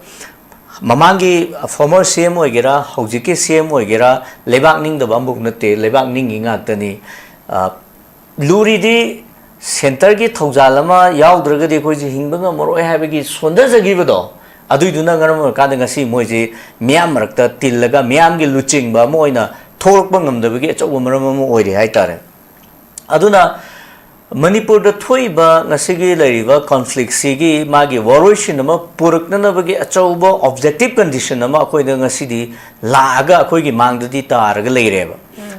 ꯃꯃꯥꯡꯒꯤ ꯐꯣꯔꯃꯔ ꯁꯤ ꯑꯦꯝ ꯑꯣꯏꯒꯦꯔꯥ, ꯍꯧꯖꯤꯛꯀꯤ ꯁꯤ ꯑꯦꯝ ꯑꯣꯏꯒꯦꯔꯥ, ꯂꯩꯕꯥꯛ ꯅꯤꯡꯗꯕ ꯑꯃꯐꯥꯎ ꯅꯠꯇꯦ, ꯂꯩꯕꯥꯛ ꯅꯤꯡꯉꯤ ꯉꯥꯛꯇꯅꯤ꯫ ꯑ, ꯂꯨꯔꯤꯗꯤ ꯁꯦꯟꯇꯔꯒꯤ ꯊꯧꯖꯥꯜ ꯑꯃ ꯌꯥꯎꯗ꯭ꯔꯒꯗꯤ ꯑꯩꯈꯣꯏꯁꯦ ꯍꯤꯡꯕ ꯉꯝꯃꯔꯣꯏ ꯍꯥꯏꯕꯒꯤ ꯁꯣꯟꯊꯖꯈꯤꯕꯗꯣ, ꯑꯗꯨꯏꯗꯨꯅ ꯃꯔꯝ ꯑꯣꯏꯔꯀꯥꯟꯗ ꯉꯁꯤ ꯃꯣꯏꯁꯤ ꯃꯤꯌꯥꯝ ꯃꯔꯛꯇ ꯇꯤꯜꯂꯒ ꯃꯤꯌꯥꯝꯒꯤ ꯂꯨꯆꯤꯡꯕ ꯑꯃ ꯑꯣꯏꯅ ꯊꯣꯛꯂꯛꯄ ꯉꯝꯗꯕꯒꯤ ꯑꯆꯧꯕ ꯃꯔꯝ ꯑꯃ ꯑꯣꯏꯔꯦ ꯍꯥꯏꯇꯥꯔꯦ꯫ ꯑꯗꯨꯅ ꯃꯅꯤꯄꯨꯔꯗ ꯊꯣꯛꯏꯕ ꯉꯁꯤꯒꯤ ꯂꯩꯔꯤꯕ ꯀꯣꯟꯐ꯭ꯂꯤꯛꯁꯤꯒꯤ ꯃꯥꯒꯤ ꯋꯥꯔꯣꯏꯁꯤꯟ ꯑꯃ ꯄꯨꯔꯛꯅꯅꯕꯒꯤ ꯑꯆꯧꯕ ꯑꯣꯕꯖꯦꯛꯇꯤꯞ ꯀꯟꯗꯤꯁꯟ ꯑꯃ ꯑꯩꯈꯣꯏꯗ ꯉꯁꯤꯗꯤ ꯂꯥꯛꯑꯒ ꯑꯩꯈꯣꯏꯒꯤ ꯃꯥꯡꯗꯗꯤ ꯇꯥꯔꯒ ꯂꯩꯔꯦꯕ꯫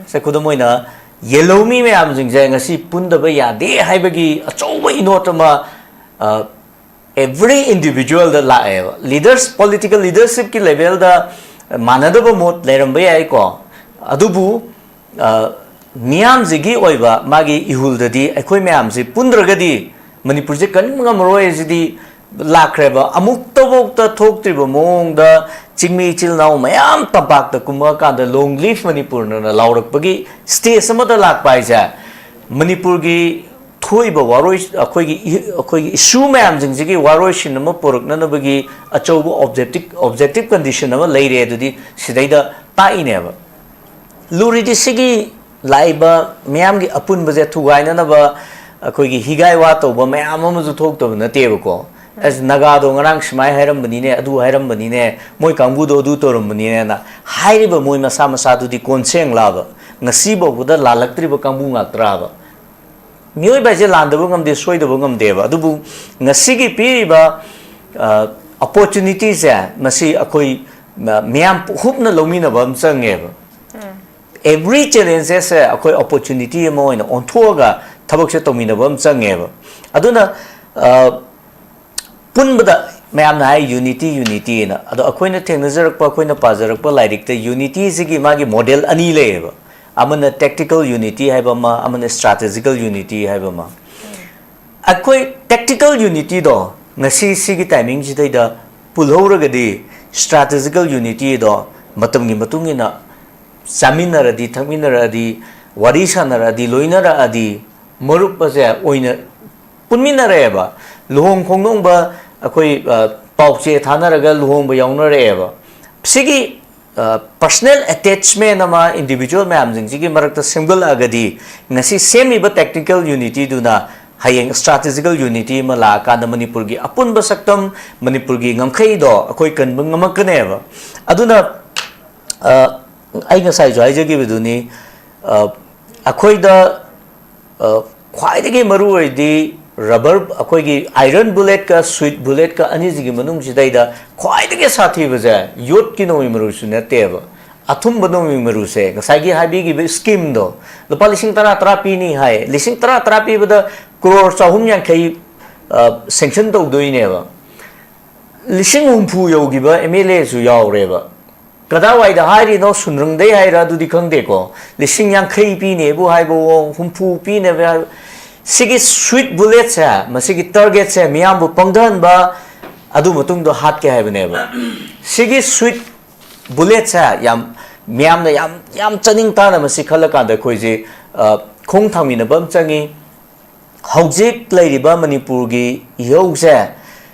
ꯁꯦ, ꯈꯨꯗꯝ ꯑꯣꯏꯅ, ꯌꯦꯜꯍꯧꯃꯤ ꯃꯌꯥꯝꯁꯤꯡꯁꯦ ꯉꯁꯤ ꯄꯨꯟꯗꯕ ꯌꯥꯗꯦ ꯍꯥꯏꯕꯒꯤ ꯑꯆꯧꯕ ꯏꯅꯣꯠ ꯑꯃ, ꯑ, ꯑꯦꯚ꯭ꯔꯤ ꯏꯟꯗꯤꯚꯤꯖꯨꯋꯦꯜꯗ ꯂꯥꯛꯑꯦꯕ꯫ ꯂꯤꯗꯔꯁ, ꯄꯣꯂꯤꯇꯤꯀꯦꯜ ꯂꯤꯗꯔꯁꯤꯞꯀꯤ ꯂꯦꯚꯦꯜꯗ ꯃꯥꯟꯅꯗꯕ ꯃꯣꯠ ꯂꯩꯔꯝꯕ ꯌꯥꯏꯀꯣ, ꯑꯗꯨꯕꯨ, ꯑ, ꯃꯤꯌꯥꯝꯁꯤꯒꯤ ꯑꯣꯏꯕ ꯃꯥꯒꯤ ꯏꯍꯨꯜꯗꯗꯤ ꯑꯩꯈꯣꯏ ꯃꯌꯥꯝꯁꯤ ꯄꯨꯟꯗ꯭ꯔꯒꯗꯤ ꯃꯅꯤꯄꯨꯔꯁꯦ ꯀꯟꯕ ꯉꯝꯃꯔꯣꯏ ꯍꯥꯏꯁꯤꯗꯤ ꯂꯥꯛꯈ꯭ꯔꯦꯕ꯫ ꯑꯃꯨꯛꯇꯐꯥꯎꯗ ꯊꯣꯛꯇ꯭ꯔꯤꯕ ꯃꯑꯣꯡꯗ ꯆꯤꯡꯃꯤ ꯏꯆꯤꯜ ꯏꯅꯥꯎ ꯃꯌꯥꯝ ꯇꯝꯄꯥꯛꯇ ꯀꯨꯝꯃꯛꯑꯀꯥꯟꯗ "Long live ꯃꯅꯤꯄꯨꯔꯅ" ꯂꯥꯎꯔꯛꯄꯒꯤ ꯁ꯭ꯇꯦꯖ ꯑꯃꯗ ꯂꯥꯛꯄ ꯍꯥꯏꯁꯦ, ꯃꯅꯤꯄꯨꯔꯒꯤ ꯊꯣꯛꯏꯕ ꯋꯥꯔꯣꯏ-, ꯑꯩꯈꯣꯏꯒꯤ ꯏ-, ꯑꯩꯈꯣꯏꯒꯤ ꯏꯁꯨ ꯃꯌꯥꯝꯁꯤꯡꯁꯤꯒꯤ ꯋꯥꯔꯣꯏꯁꯤꯟ ꯑꯃ ꯄꯨꯔꯛꯅꯅꯕꯒꯤ ꯑꯆꯧꯕ ꯑꯣꯕꯖꯦꯛꯇꯤꯞ, ꯑꯣꯕꯖꯦꯛꯇꯤꯞ ꯀꯟꯗꯤꯁꯟ ꯑꯃ ꯂꯩꯔꯦ ꯑꯗꯨꯗꯤ ꯁꯤꯗꯩꯗ ꯇꯥꯛꯏꯅꯦꯕ꯫ ꯂꯨꯔꯤꯗꯤ ꯁꯤꯒꯤ ꯂꯥꯛꯏꯕ ꯃꯤꯌꯥꯝꯒꯤ ꯑꯄꯨꯟꯕꯁꯦ ꯊꯨꯒꯥꯏꯅꯅꯕ ꯑꯩꯈꯣꯏꯒꯤ ꯍꯤꯒꯥꯏ ꯋꯥ ꯇꯧꯕ ꯃꯌꯥꯝ ꯑꯃꯁꯨ ꯊꯣꯛꯇꯕ ꯅꯠꯇꯦꯕꯀꯣ꯫ ꯑꯁ, ꯅꯥꯒꯥꯗꯣ ꯉꯔꯥꯡ ꯁꯨꯃꯥꯏꯅ ꯍꯥꯏꯔꯝꯕꯅꯤꯅꯦ, ꯑꯗꯨ ꯍꯥꯏꯔꯝꯕꯅꯤꯅꯦ, ꯃꯣꯏ ꯀꯥꯡꯕꯨꯗꯣ ꯑꯗꯨ ꯇꯧꯔꯝꯕꯅꯤꯅꯦꯅ ꯍꯥꯏꯔꯤꯕ ꯃꯣꯏ ꯃꯁꯥ ꯃꯁꯥꯗꯨꯗꯤ ꯀꯣꯟꯁꯦꯡꯂꯕ? ꯉꯁꯤ ꯐꯥꯎꯕꯗ ꯂꯥꯜꯂꯛꯇ꯭ꯔꯤꯕ ꯀꯥꯡꯕꯨ ꯉꯥꯛꯇ꯭ꯔꯕ? ꯃꯤꯑꯣꯏꯕ ꯍꯥꯏꯁꯦ ꯂꯥꯟꯗꯕ ꯉꯝꯗꯦ, ꯁꯣꯏꯗꯕ ꯉꯝꯗꯦꯕ꯫ ꯑꯗꯨꯕꯨ ꯉꯁꯤꯒꯤ ꯄꯤꯔꯤꯕ ꯑꯣꯄꯣꯔꯆꯨꯅꯤꯇꯤꯁꯦ, ꯃꯁꯤ ꯑꯩꯈꯣꯏ ꯃ-, ꯃꯤꯌꯥꯝ ꯄꯨ-, ꯍꯨꯞꯅ ꯂꯧꯃꯤꯟꯅꯕ ꯑꯃ ꯆꯪꯉꯦꯕ꯫ ꯑꯦꯚ꯭ꯔꯤ ꯆꯦꯂꯦꯟꯖꯦꯁꯁꯦ ꯑꯩꯈꯣꯏ ꯑꯣꯄꯣꯔꯆꯨꯅꯤꯇꯤ ꯑꯃ ꯑꯣꯏꯅ ꯑꯣꯟꯊꯣꯛꯑꯒ ꯊꯕꯛꯁꯦ ꯇꯧꯃꯤꯟꯅꯕ ꯑꯃ ꯆꯪꯉꯦꯕ꯫ ꯑꯗꯨꯅ ꯑ, ꯄꯨꯟꯕꯗ ꯃꯌꯥꯝꯅ ꯍꯥꯏ ꯌꯨꯅꯤꯇꯤ, ꯌꯨꯅꯤꯇꯤꯅ꯫ ꯑꯗꯣ ꯑꯩꯈꯣꯏꯅ ꯊꯦꯡꯅꯖꯔꯛꯄ, ꯑꯩꯈꯣꯏꯅ ꯄꯥꯖꯔꯛꯄ ꯂꯥꯏꯔꯤꯛꯇ ꯌꯨꯅꯤꯇꯤꯁꯤꯒꯤ ꯃꯥꯒꯤ ꯃꯣꯗꯦꯜ ꯑꯅꯤ ꯂꯩꯌꯦꯕ꯫ ꯑꯃꯅ ꯇꯦꯛꯇꯤꯀꯦꯜ ꯌꯨꯅꯤꯇꯤ ꯍꯥꯏꯕ ꯑꯃ, ꯑꯃꯅ ꯁ꯭ꯇ꯭ꯔꯥꯇꯦꯖꯤꯀꯦꯜ ꯌꯨꯅꯤꯇꯤ ꯍꯥꯏꯕ ꯑꯃ꯫ ꯑꯩꯈꯣꯏ ꯇꯦꯛꯇꯤꯀꯦꯜ ꯌꯨꯅꯤꯇꯤꯗꯣ ꯉꯁꯤ ꯁꯤꯒꯤ ꯇꯥꯏꯃꯤꯡꯁꯤꯗꯩꯗ ꯄꯨꯜꯍꯧꯔꯒꯗꯤ, ꯁ꯭ꯇ꯭ꯔꯥꯇꯦꯖꯤꯀꯦꯜ ꯌꯨꯅꯤꯇꯤꯗꯣ ꯃꯇꯝꯒꯤ ꯃꯇꯨꯡ ꯏꯟꯅ ꯆꯥꯃꯤꯟꯅꯔꯗꯤ, ꯊꯛꯃꯤꯟꯅꯔꯛꯑꯗꯤ, ꯋꯥꯔꯤ ꯁꯥꯟꯅꯔꯛꯑꯗꯤ, ꯂꯣꯏꯅꯔꯛꯑꯗꯤ, ꯃꯔꯨꯞ ꯑꯁꯦ ꯑꯣꯏꯅ ꯄꯨꯟꯃꯤꯟꯅꯔꯛꯑꯦꯕ꯫ ꯂꯨꯍꯣꯡ ꯈꯣꯡꯗꯣꯡꯕ ꯑꯩꯈꯣꯏ, ꯑ, ꯄꯥꯎꯆꯦ ꯊꯥꯅꯔꯒ ꯂꯨꯍꯣꯡꯕ ꯌꯥꯎꯅꯔꯛꯑꯦꯕ꯫ ꯁꯤꯒꯤ, ꯑ, ꯄꯔꯁꯅꯦꯜ ꯑꯦꯇꯦꯆꯃꯦꯟ ꯑꯃ ꯏꯟꯗꯤꯕꯤꯖꯨꯋꯦꯜ ꯃꯌꯥꯝꯁꯤꯡꯁꯤꯒꯤ ꯃꯔꯛꯇ ꯁꯦꯝꯒꯠꯂꯛꯑꯒꯗꯤ, ꯉꯁꯤ ꯁꯦꯝꯃꯤꯕ ꯇꯦꯛꯇꯤꯀꯦꯜ ꯌꯨꯅꯤꯇꯤꯗꯨꯅ ꯍꯌꯦꯡ ꯁ꯭ꯇ꯭ꯔꯥꯇꯦꯖꯤꯀꯦꯜ ꯌꯨꯅꯤꯇꯤ ꯑꯃ ꯂꯥꯛꯑꯀꯥꯟꯗ ꯃꯅꯤꯄꯨꯔꯒꯤ ꯑꯄꯨꯟꯕ ꯁꯛꯇꯝ, ꯃꯅꯤꯄꯨꯔꯒꯤ ꯉꯝꯈꯩꯗꯣ ꯑꯩꯈꯣꯏ ꯀꯟꯕ ꯉꯝꯃꯛꯀꯅꯦꯕ꯫ ꯑꯗꯨꯅ, ꯑ, ꯑꯩ ꯉꯁꯥꯏꯁꯨ ꯍꯥꯏꯖꯈꯤꯕꯗꯨꯅꯤ, ꯑ, ꯑꯩꯈꯣꯏꯗ, ꯑ, ꯈ꯭ꯋꯥꯏꯗꯒꯤ ꯃꯔꯨ ꯑꯣꯏꯔꯤꯗꯤ ꯔꯕꯔ, ꯑꯩꯈꯣꯏꯒꯤ ꯑꯥꯏꯔꯟ ꯕꯨꯂꯦꯠꯀ ꯁ꯭ꯋꯤꯠ ꯕꯨꯂꯦꯠꯀ ꯑꯅꯤꯁꯤꯒꯤ ꯃꯅꯨꯡꯁꯤꯗꯩꯗ ꯈ꯭ꯋꯥꯏꯗꯒꯤ ꯁꯥꯊꯤꯕꯁꯦ ꯌꯣꯠꯀꯤ ꯅꯣꯡꯃꯩ ꯃꯔꯨꯁꯨ ꯅꯠꯇꯦꯕ꯫ ꯑꯊꯨꯝꯕ ꯅꯣꯡꯃꯩ ꯃꯔꯨꯁꯦ, ꯉꯁꯥꯏꯒꯤ ꯍꯥꯏꯕꯤꯈꯤꯕ ꯁ꯭ꯀꯤꯝꯗꯣ, ꯂꯨꯄꯥ ꯂꯤꯁꯤꯡ ꯇꯔꯥ ꯇꯔꯥ ꯄꯤꯅꯤ ꯍꯥꯏ, ꯂꯤꯁꯤꯡ ꯇꯔꯥ ꯇꯔꯥ ꯄꯤꯕꯗ ꯀ꯭ꯔꯣꯔ ꯆꯍꯨꯝ ꯌꯥꯡꯈꯩ, ꯑ, ꯁꯦꯡꯁꯟ ꯇꯧꯗꯣꯏꯅꯦꯕ꯫ ꯂꯤꯁꯤꯡ ꯍꯨꯝꯐꯨ ꯌꯧꯈꯤꯕ ꯑꯦꯝ ꯑꯦꯜ ꯑꯦꯁꯨ ꯌꯥꯎꯔꯦꯕ꯫ ꯀꯗꯥꯏꯋꯥꯏꯗ ꯍꯥꯏꯔꯤꯅꯣ, ꯁꯨꯟꯗ꯭ꯔꯪꯗꯩ ꯍꯥꯏꯔ ꯑꯗꯨꯗꯤ ꯈꯪꯗꯦꯀꯣ, ꯂꯤꯁꯤꯡ ꯌꯥꯡꯈꯩ ꯄꯤꯅꯦꯕꯨ ꯍꯥꯏꯕꯋꯣ, ꯍꯨꯝꯐꯨ ꯄꯤꯅꯦꯕꯨ ꯍꯥꯏꯕ, ꯁꯤꯒꯤ ꯁ꯭ꯋꯤꯠ ꯕꯨꯂꯦꯠꯁꯦ, ꯃꯁꯤꯒꯤ ꯇꯥꯔꯒꯦꯠꯁꯦ ꯃꯤꯌꯥꯝꯕꯨ ꯄꯪꯊꯍꯟꯕ, ꯑꯗꯨ ꯃꯇꯨꯡꯗ ꯍꯥꯠꯀꯦ ꯍꯥꯏꯕꯅꯦꯕ꯫ ꯁꯤꯒꯤ ꯁ꯭ꯋꯤꯠ ꯕꯨꯂꯦꯠꯁꯦ ꯌꯥꯝ, ꯃꯤꯌꯥꯝꯅ ꯌꯥꯝ, ꯌꯥꯝ ꯆꯥꯅꯤꯡ ꯇꯥꯅ ꯃꯁꯤ ꯈꯜꯂꯀꯥꯟꯗ ꯑꯩꯈꯣꯏꯁꯦ, ꯑ, ꯈꯣꯡ ꯊꯥꯡꯃꯤꯟꯅꯕ ꯑꯃ ꯆꯪꯉꯤ꯫ ꯍꯧꯖꯤꯛ ꯂꯩꯔꯤꯕ ꯃꯅꯤꯄꯨꯔꯒꯤ ꯏꯍꯧꯁꯦ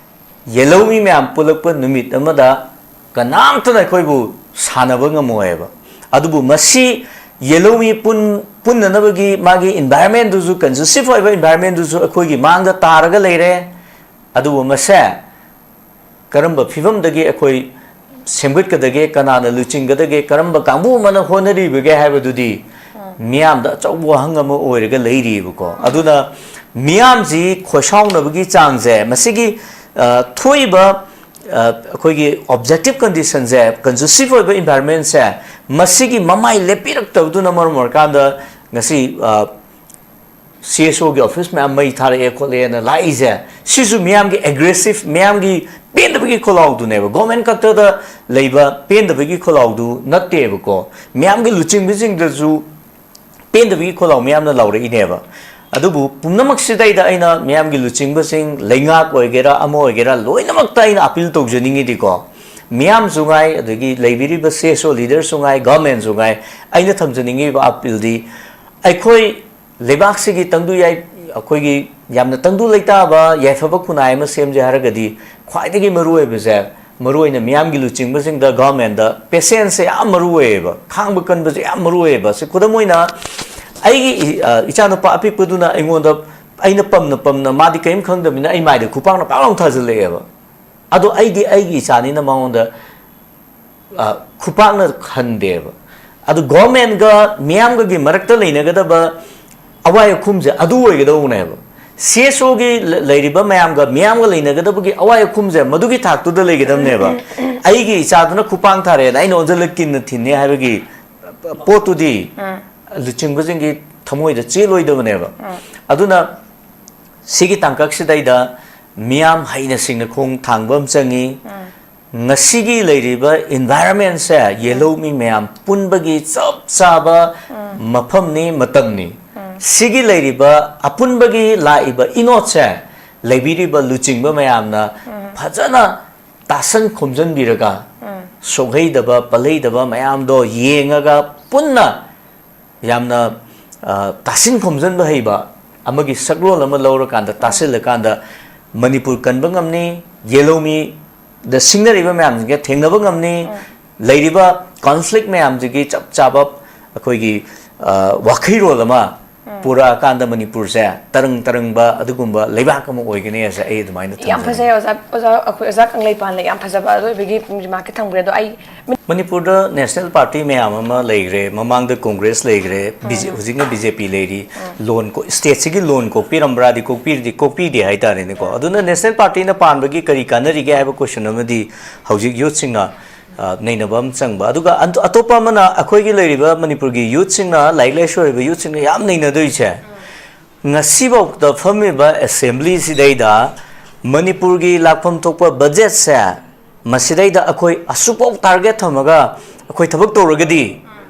ꯌꯦꯜꯍꯧꯃꯤ ꯃꯌꯥꯝ ꯄꯨꯜꯂꯛꯄ ꯅꯨꯃꯤꯠ ꯑꯃꯗ ꯀꯅꯥꯝꯇꯅ ꯑꯩꯈꯣꯏꯕꯨ ꯁꯥꯟꯅꯕ ꯉꯝꯃꯣꯏꯕ꯫ ꯑꯗꯨꯕꯨ ꯃꯁꯤ ꯌꯦꯜꯍꯧꯃꯤ ꯄꯨꯟ-, ꯄꯨꯟꯅꯅꯕꯒꯤ ꯃꯥꯒꯤ ꯏꯟꯚꯥꯏꯔꯟꯃꯦꯟꯗꯨꯁꯨ, ꯀꯟꯗꯨꯁꯤꯞ ꯑꯣꯏꯕ ꯏꯟꯚꯥꯏꯔꯟꯃꯦꯟꯗꯨꯁꯨ ꯑꯩꯈꯣꯏꯒꯤ ꯃꯥꯡꯗ ꯇꯥꯔꯒ ꯂꯩꯔꯦ꯫ ꯑꯗꯨꯕꯨ ꯃꯁꯦ ꯀꯔꯝꯕ ꯐꯤꯕꯝꯗꯒꯤ ꯑꯩꯈꯣꯏ ꯁꯦꯝꯒꯠꯀꯗꯒꯦ, ꯀꯅꯥꯅ ꯂꯨꯆꯤꯡꯒꯗꯒꯦ, ꯀꯔꯝꯕ ꯀꯥꯡꯕꯨ ꯑꯃꯅ ꯍꯣꯠꯅꯔꯤꯕꯒꯦ ꯍꯥꯏꯕꯗꯨꯗꯤ ꯃꯤꯌꯥꯝꯗ ꯑꯆꯧꯕ ꯋꯥꯍꯪ ꯑꯃ ꯑꯣꯏꯔꯒ ꯂꯩꯔꯤꯑꯕꯀꯣ꯫ ꯑꯗꯨꯅ ꯃꯤꯌꯥꯝꯁꯤ ꯈꯣꯏꯁꯥꯎꯅꯕꯒꯤ ꯆꯥꯡꯁꯦ, ꯃꯁꯤꯒꯤ ꯑ, ꯊꯣꯛꯏꯕ ꯑ, ꯑꯩꯈꯣꯏꯒꯤ objective condition ꯁꯦ conducive ꯑꯣꯏꯕ environment ꯁꯦ, ꯃꯁꯤꯒꯤ ꯃꯃꯥꯏ ꯂꯦꯞꯄꯤꯔꯛꯇꯕꯗꯨꯅ ꯃꯔꯝ ꯑꯣꯏꯔꯀꯥꯟꯗ ꯉꯁꯤ ꯑ, C S O ꯒꯤ office ꯃꯌꯥꯝ ꯃꯩ ꯊꯥꯔꯛꯑꯦ ꯈꯣꯠꯂꯦꯅ ꯂꯥꯛꯏꯁꯦ, ꯁꯤꯁꯨ ꯃꯤꯌꯥꯝꯒꯤ aggressive, ꯃꯤꯌꯥꯝꯒꯤ ꯄꯦꯟꯗꯕꯒꯤ ꯈꯣꯜꯂꯥꯎꯗꯨꯅꯦꯕ꯫ Government ꯈꯛꯇꯗ ꯂꯩꯕ ꯄꯦꯟꯗꯕꯒꯤ ꯈꯣꯜꯂꯥꯎꯗꯨ ꯅꯠꯇꯦꯕꯀꯣ꯫ ꯃꯤꯌꯥꯝꯒꯤ ꯂꯨꯆꯤꯡꯕꯁꯤꯡꯗꯁꯨ ꯄꯦꯟꯗꯕꯒꯤ ꯈꯣꯜꯂꯥꯎ ꯃꯤꯌꯥꯝꯅ ꯂꯥꯎꯔꯛꯏꯅꯦꯕ꯫ ꯑꯗꯨꯕꯨ ꯄꯨꯝꯅꯃꯛꯁꯤꯗꯩꯗ ꯑꯩꯅ ꯃꯤꯌꯥꯝꯒꯤ ꯂꯨꯆꯤꯡꯕꯁꯤꯡ, ꯂꯩꯉꯥꯛ ꯑꯣꯏꯒꯦꯔꯥ ꯑꯃ ꯑꯣꯏꯒꯦꯔꯥ, ꯂꯣꯏꯅꯃꯛꯇ ꯑꯩꯅ appeal ꯇꯧꯖꯅꯤꯡꯉꯤꯗꯤꯀꯣ, ꯃꯤꯌꯥꯝꯁꯨ ꯉꯥꯏ, ꯑꯗꯒꯤ ꯂꯩꯕꯤꯔꯤꯕ C S O leader ꯁꯨ ꯉꯥꯏ, government ꯁꯨ ꯉꯥꯏ, ꯑꯩꯅ ꯊꯝꯖꯅꯤꯡꯉꯤꯕ appeal ꯗꯤ, ꯑꯩꯈꯣꯏ ꯂꯩꯕꯥꯛꯁꯤꯒꯤ ꯇꯪꯗꯨ ꯌꯥꯏ-, ꯑꯩꯈꯣꯏꯒꯤ ꯌꯥꯝꯅ ꯇꯪꯗꯨ ꯂꯩꯇꯥꯕ ꯌꯥꯏꯐꯕ ꯈꯨꯟꯅꯥꯏ ꯑꯃ ꯁꯦꯝꯁꯦ ꯍꯥꯏꯔꯒꯗꯤ, ꯈ꯭ꯋꯥꯏꯗꯒꯤ ꯃꯔꯨꯑꯣꯏꯕꯁꯦ, ꯃꯔꯨꯑꯣꯏꯅ ꯃꯤꯌꯥꯝꯒꯤ ꯂꯨꯆꯤꯡꯕꯁꯤꯡꯗ, government ꯗ patience ꯁꯦ ꯌꯥꯝ ꯃꯔꯨ ꯑꯣꯏꯌꯦꯕ, ꯈꯥꯡꯕ ꯀꯟꯕꯁꯦ ꯌꯥꯝ ꯃꯔꯨ ꯑꯣꯏꯌꯦꯕ꯫ ꯁꯤ ꯈꯨꯗꯝ ꯑꯣꯏꯅ ꯑꯩꯒꯤ ꯏ-, ꯑ, ꯏꯆꯥꯅꯨꯄꯥ ꯑꯄꯤꯛꯄꯗꯨꯅ ꯑꯩꯉꯣꯟꯗ, ꯑꯩꯅ ꯄꯝꯅ ꯄꯝꯅ, ꯃꯥꯗꯤ ꯀꯔꯤꯝ ꯈꯪꯗꯕꯅꯤꯅ ꯑꯩ ꯃꯥꯏꯗ ꯈꯨꯄꯥꯛꯅ ꯄꯥꯛ ꯂꯥꯎ ꯊꯥꯖꯤꯜꯂꯛꯑꯦꯕ꯫ ꯑꯗꯣ ꯑꯩꯗꯤ ꯑꯩꯒꯤ ꯏꯆꯥꯅꯤꯅ ꯃꯉꯣꯟꯗ ꯑ, ꯈꯨꯄꯥꯛꯅ ꯈꯟꯗꯦꯕ꯫ ꯑꯗꯨ government ꯒ ꯃꯤꯌꯥꯝꯒꯒꯤ ꯃꯔꯛꯇ ꯂꯩꯅꯒꯗꯕ ꯑꯋꯥꯏ ꯑꯈꯨꯝꯁꯦ ꯑꯗꯨ ꯑꯣꯏꯒꯗꯧꯕꯅꯦꯕ꯫ C S O ꯒꯤ ꯂ-, ꯂꯩꯔꯤꯕ ꯃꯌꯥꯝꯒ, ꯃꯤꯌꯥꯝꯒ ꯂꯩꯅꯒꯗꯕꯒꯤ ꯑꯋꯥꯏ ꯑꯈꯨꯝꯁꯦ ꯃꯗꯨꯒꯤ ꯊꯥꯛꯇꯨꯗ ꯂꯩꯒꯗꯕꯅꯦꯕ꯫ ꯑꯩꯒꯤ ꯏꯆꯥꯗꯨꯅ ꯈꯨꯄꯥꯡ ꯊꯥꯔꯛꯑꯦꯅ ꯑꯩꯅ ꯑꯣꯟꯁꯤꯜꯂ ꯀꯤꯟꯅ ꯊꯤꯟꯅꯤ ꯍꯥꯏꯕꯒꯤ ꯄꯣꯠꯇꯨꯗꯤ ꯂꯨꯆꯤꯡꯕꯁꯤꯡꯒꯤ ꯊꯃꯣꯏꯗ ꯆꯦꯜꯂꯣꯏꯗꯕꯅꯦꯕ꯫ ꯑꯗꯨꯅ ꯁꯤꯒꯤ ꯇꯥꯡꯀꯛꯁꯤꯗꯩꯗ ꯃꯤꯌꯥꯝ ꯍꯩꯅ ꯁꯤꯡꯅ ꯈꯣꯡ ꯊꯥꯡꯕ ꯑꯃ ꯆꯪꯉꯤ꯫ ꯉꯁꯤꯒꯤ ꯂꯩꯔꯤꯕ environment ꯁꯦ ꯌꯦꯜꯍꯧꯃꯤ ꯃꯌꯥꯝ ꯄꯨꯟꯕꯒꯤ ꯆꯞ ꯆꯥꯕ ꯃꯐꯝꯅꯤ, ꯃꯇꯝꯅꯤ꯫ ꯁꯤꯒꯤ ꯂꯩꯔꯤꯕ ꯑꯄꯨꯟꯕꯒꯤ ꯂꯥꯛꯏꯕ ꯏꯅꯣꯠꯁꯦ ꯂꯩꯕꯤꯔꯤꯕ ꯂꯨꯆꯤꯡꯕ ꯃꯌꯥꯝꯅ ꯐꯖꯅ ꯇꯥꯁꯟ ꯈꯣꯝꯖꯤꯟꯕꯤꯔꯒ, ꯁꯣꯛꯍꯩꯗꯕ ꯄꯜꯍꯩꯗꯕ ꯃꯌꯥꯝꯗꯣ ꯌꯦꯡꯉꯒ ꯄꯨꯟꯅ ꯌꯥꯝꯅ, ꯑ, ꯇꯥꯁꯤꯟ ꯈꯣꯝꯖꯤꯟꯕ ꯍꯩꯕ ꯑꯃꯒꯤ ꯁꯛꯂꯣꯟ ꯑꯃ ꯂꯧꯔꯀꯥꯟꯗ, ꯇꯥꯁꯤꯜꯂꯀꯥꯟꯗ ꯃꯅꯤꯄꯨꯔ ꯀꯟꯕ ꯉꯝꯅꯤ, ꯌꯦꯜꯍꯧꯃꯤꯗ ꯁꯤꯡꯅꯔꯤꯕ ꯃꯌꯥꯝꯁꯤꯡꯁꯦ ꯊꯦꯡꯅꯕ ꯉꯝꯅꯤ, ꯂꯩꯔꯤꯕ conflict ꯃꯌꯥꯝꯁꯤꯒꯤ ꯆꯞ ꯆꯥꯕ ꯑꯩꯈꯣꯏꯒꯤ, ꯑ, ꯋꯥꯈꯩꯔꯣꯜ ꯑꯃ ꯄꯨꯔꯛꯑꯀꯥꯟꯗ ꯃꯅꯤꯄꯨꯔꯁꯦ ꯇꯔꯪ ꯇꯔꯪꯕ ꯑꯗꯨꯒꯨꯝꯕ ꯂꯩꯕꯥꯛ ꯑꯃ ꯑꯣꯏꯒꯅꯤ ꯍꯥꯏꯁꯦ ꯑꯩ ꯑꯗꯨꯃꯥꯏꯅ ꯌꯥꯝ ꯊꯝꯖꯅꯤꯡꯉꯤ꯫ ꯐꯖꯩ ꯑꯣꯖꯥ꯫ ꯑꯣꯖꯥ ꯑꯩꯈꯣꯏ ꯑꯣꯖꯥ ꯀꯪꯂꯩꯄꯥꯟꯅ ꯌꯥꯝ ꯐꯖꯕ ꯑꯔꯣꯏꯕꯒꯤ ꯔꯤꯃꯥꯔꯛꯀꯤ ꯊꯝꯈ꯭ꯔꯦ꯫ ꯑꯗꯣ ꯑꯩ ꯃꯅꯤꯄꯨꯔꯗ ꯅꯦꯁꯅꯦꯜ ꯄꯥꯔꯇꯤ ꯃꯌꯥꯝ ꯑꯃ ꯂꯩꯈ꯭ꯔꯦ꯫ ꯃꯃꯥꯡꯗ ꯀꯣꯡꯒ꯭ꯔꯦꯁ ꯂꯩꯈ꯭ꯔꯦ, ꯕꯤ ꯖꯦ ꯍꯧꯖꯤꯛꯅ ꯕꯤ ꯖꯦ ꯄꯤ ꯂꯩꯔꯤ꯫ ꯂꯣꯟ ꯀꯣ- ꯁ꯭ꯇꯦꯠꯁꯤꯒꯤ ꯂꯣꯟ ꯀꯣꯛꯄꯤꯔꯝꯕ꯭ꯔꯥꯗꯤ ꯀꯣꯛꯄꯤꯔꯗꯤ ꯀꯣꯛꯄꯤꯗꯦ ꯍꯥꯏꯇꯥꯔꯦꯅꯦꯀꯣ꯫ ꯑꯗꯨꯅ ꯅꯦꯁꯅꯦꯜ ꯄꯥꯔꯇꯤꯅ ꯄꯥꯟꯕꯒꯤ ꯀꯔꯤ ꯀꯥꯟꯅꯔꯤꯒꯦ ꯍꯥꯏꯕ ꯀꯣꯏꯁꯟ ꯑꯃꯗꯤ ꯍꯧꯖꯤꯛ ꯌꯨꯠꯁꯤꯡꯅ ꯑ, ꯅꯩꯅꯕ ꯑꯃ ꯆꯪꯕ꯫ ꯑꯗꯨꯒ ꯑꯟ- ꯑꯇꯣꯞꯄ ꯑꯃꯅ ꯑꯩꯈꯣꯏꯒꯤ ꯂꯩꯔꯤꯕ ꯃꯅꯤꯄꯨꯔꯒꯤ ꯌꯨꯠꯁꯤꯡꯅ, ꯂꯥꯏꯔꯤꯛ ꯂꯥꯏꯁꯨ ꯍꯩꯕ ꯌꯨꯠꯁꯤꯡꯅ ꯌꯥꯝ ꯅꯩꯅꯗꯣꯏꯁꯦ, ꯉꯁꯤꯐꯥꯎꯗ ꯐꯝꯃꯤꯕ ꯑꯦꯁꯦꯝꯕ꯭ꯂꯤꯁꯤꯗꯩꯗ ꯃꯅꯤꯄꯨꯔꯒꯤ ꯂꯥꯛꯐꯝ ꯊꯣꯛꯄ ꯕꯖꯦꯠꯁꯦ ꯃꯁꯤꯗꯩꯗ ꯑꯩꯈꯣꯏ ꯑꯁꯨꯛꯐꯥꯎ ꯇꯥꯔꯒꯦꯠ ꯊꯝꯃꯒ ꯑꯩꯈꯣꯏ ꯊꯕꯛ ꯇꯧꯔꯒꯗꯤ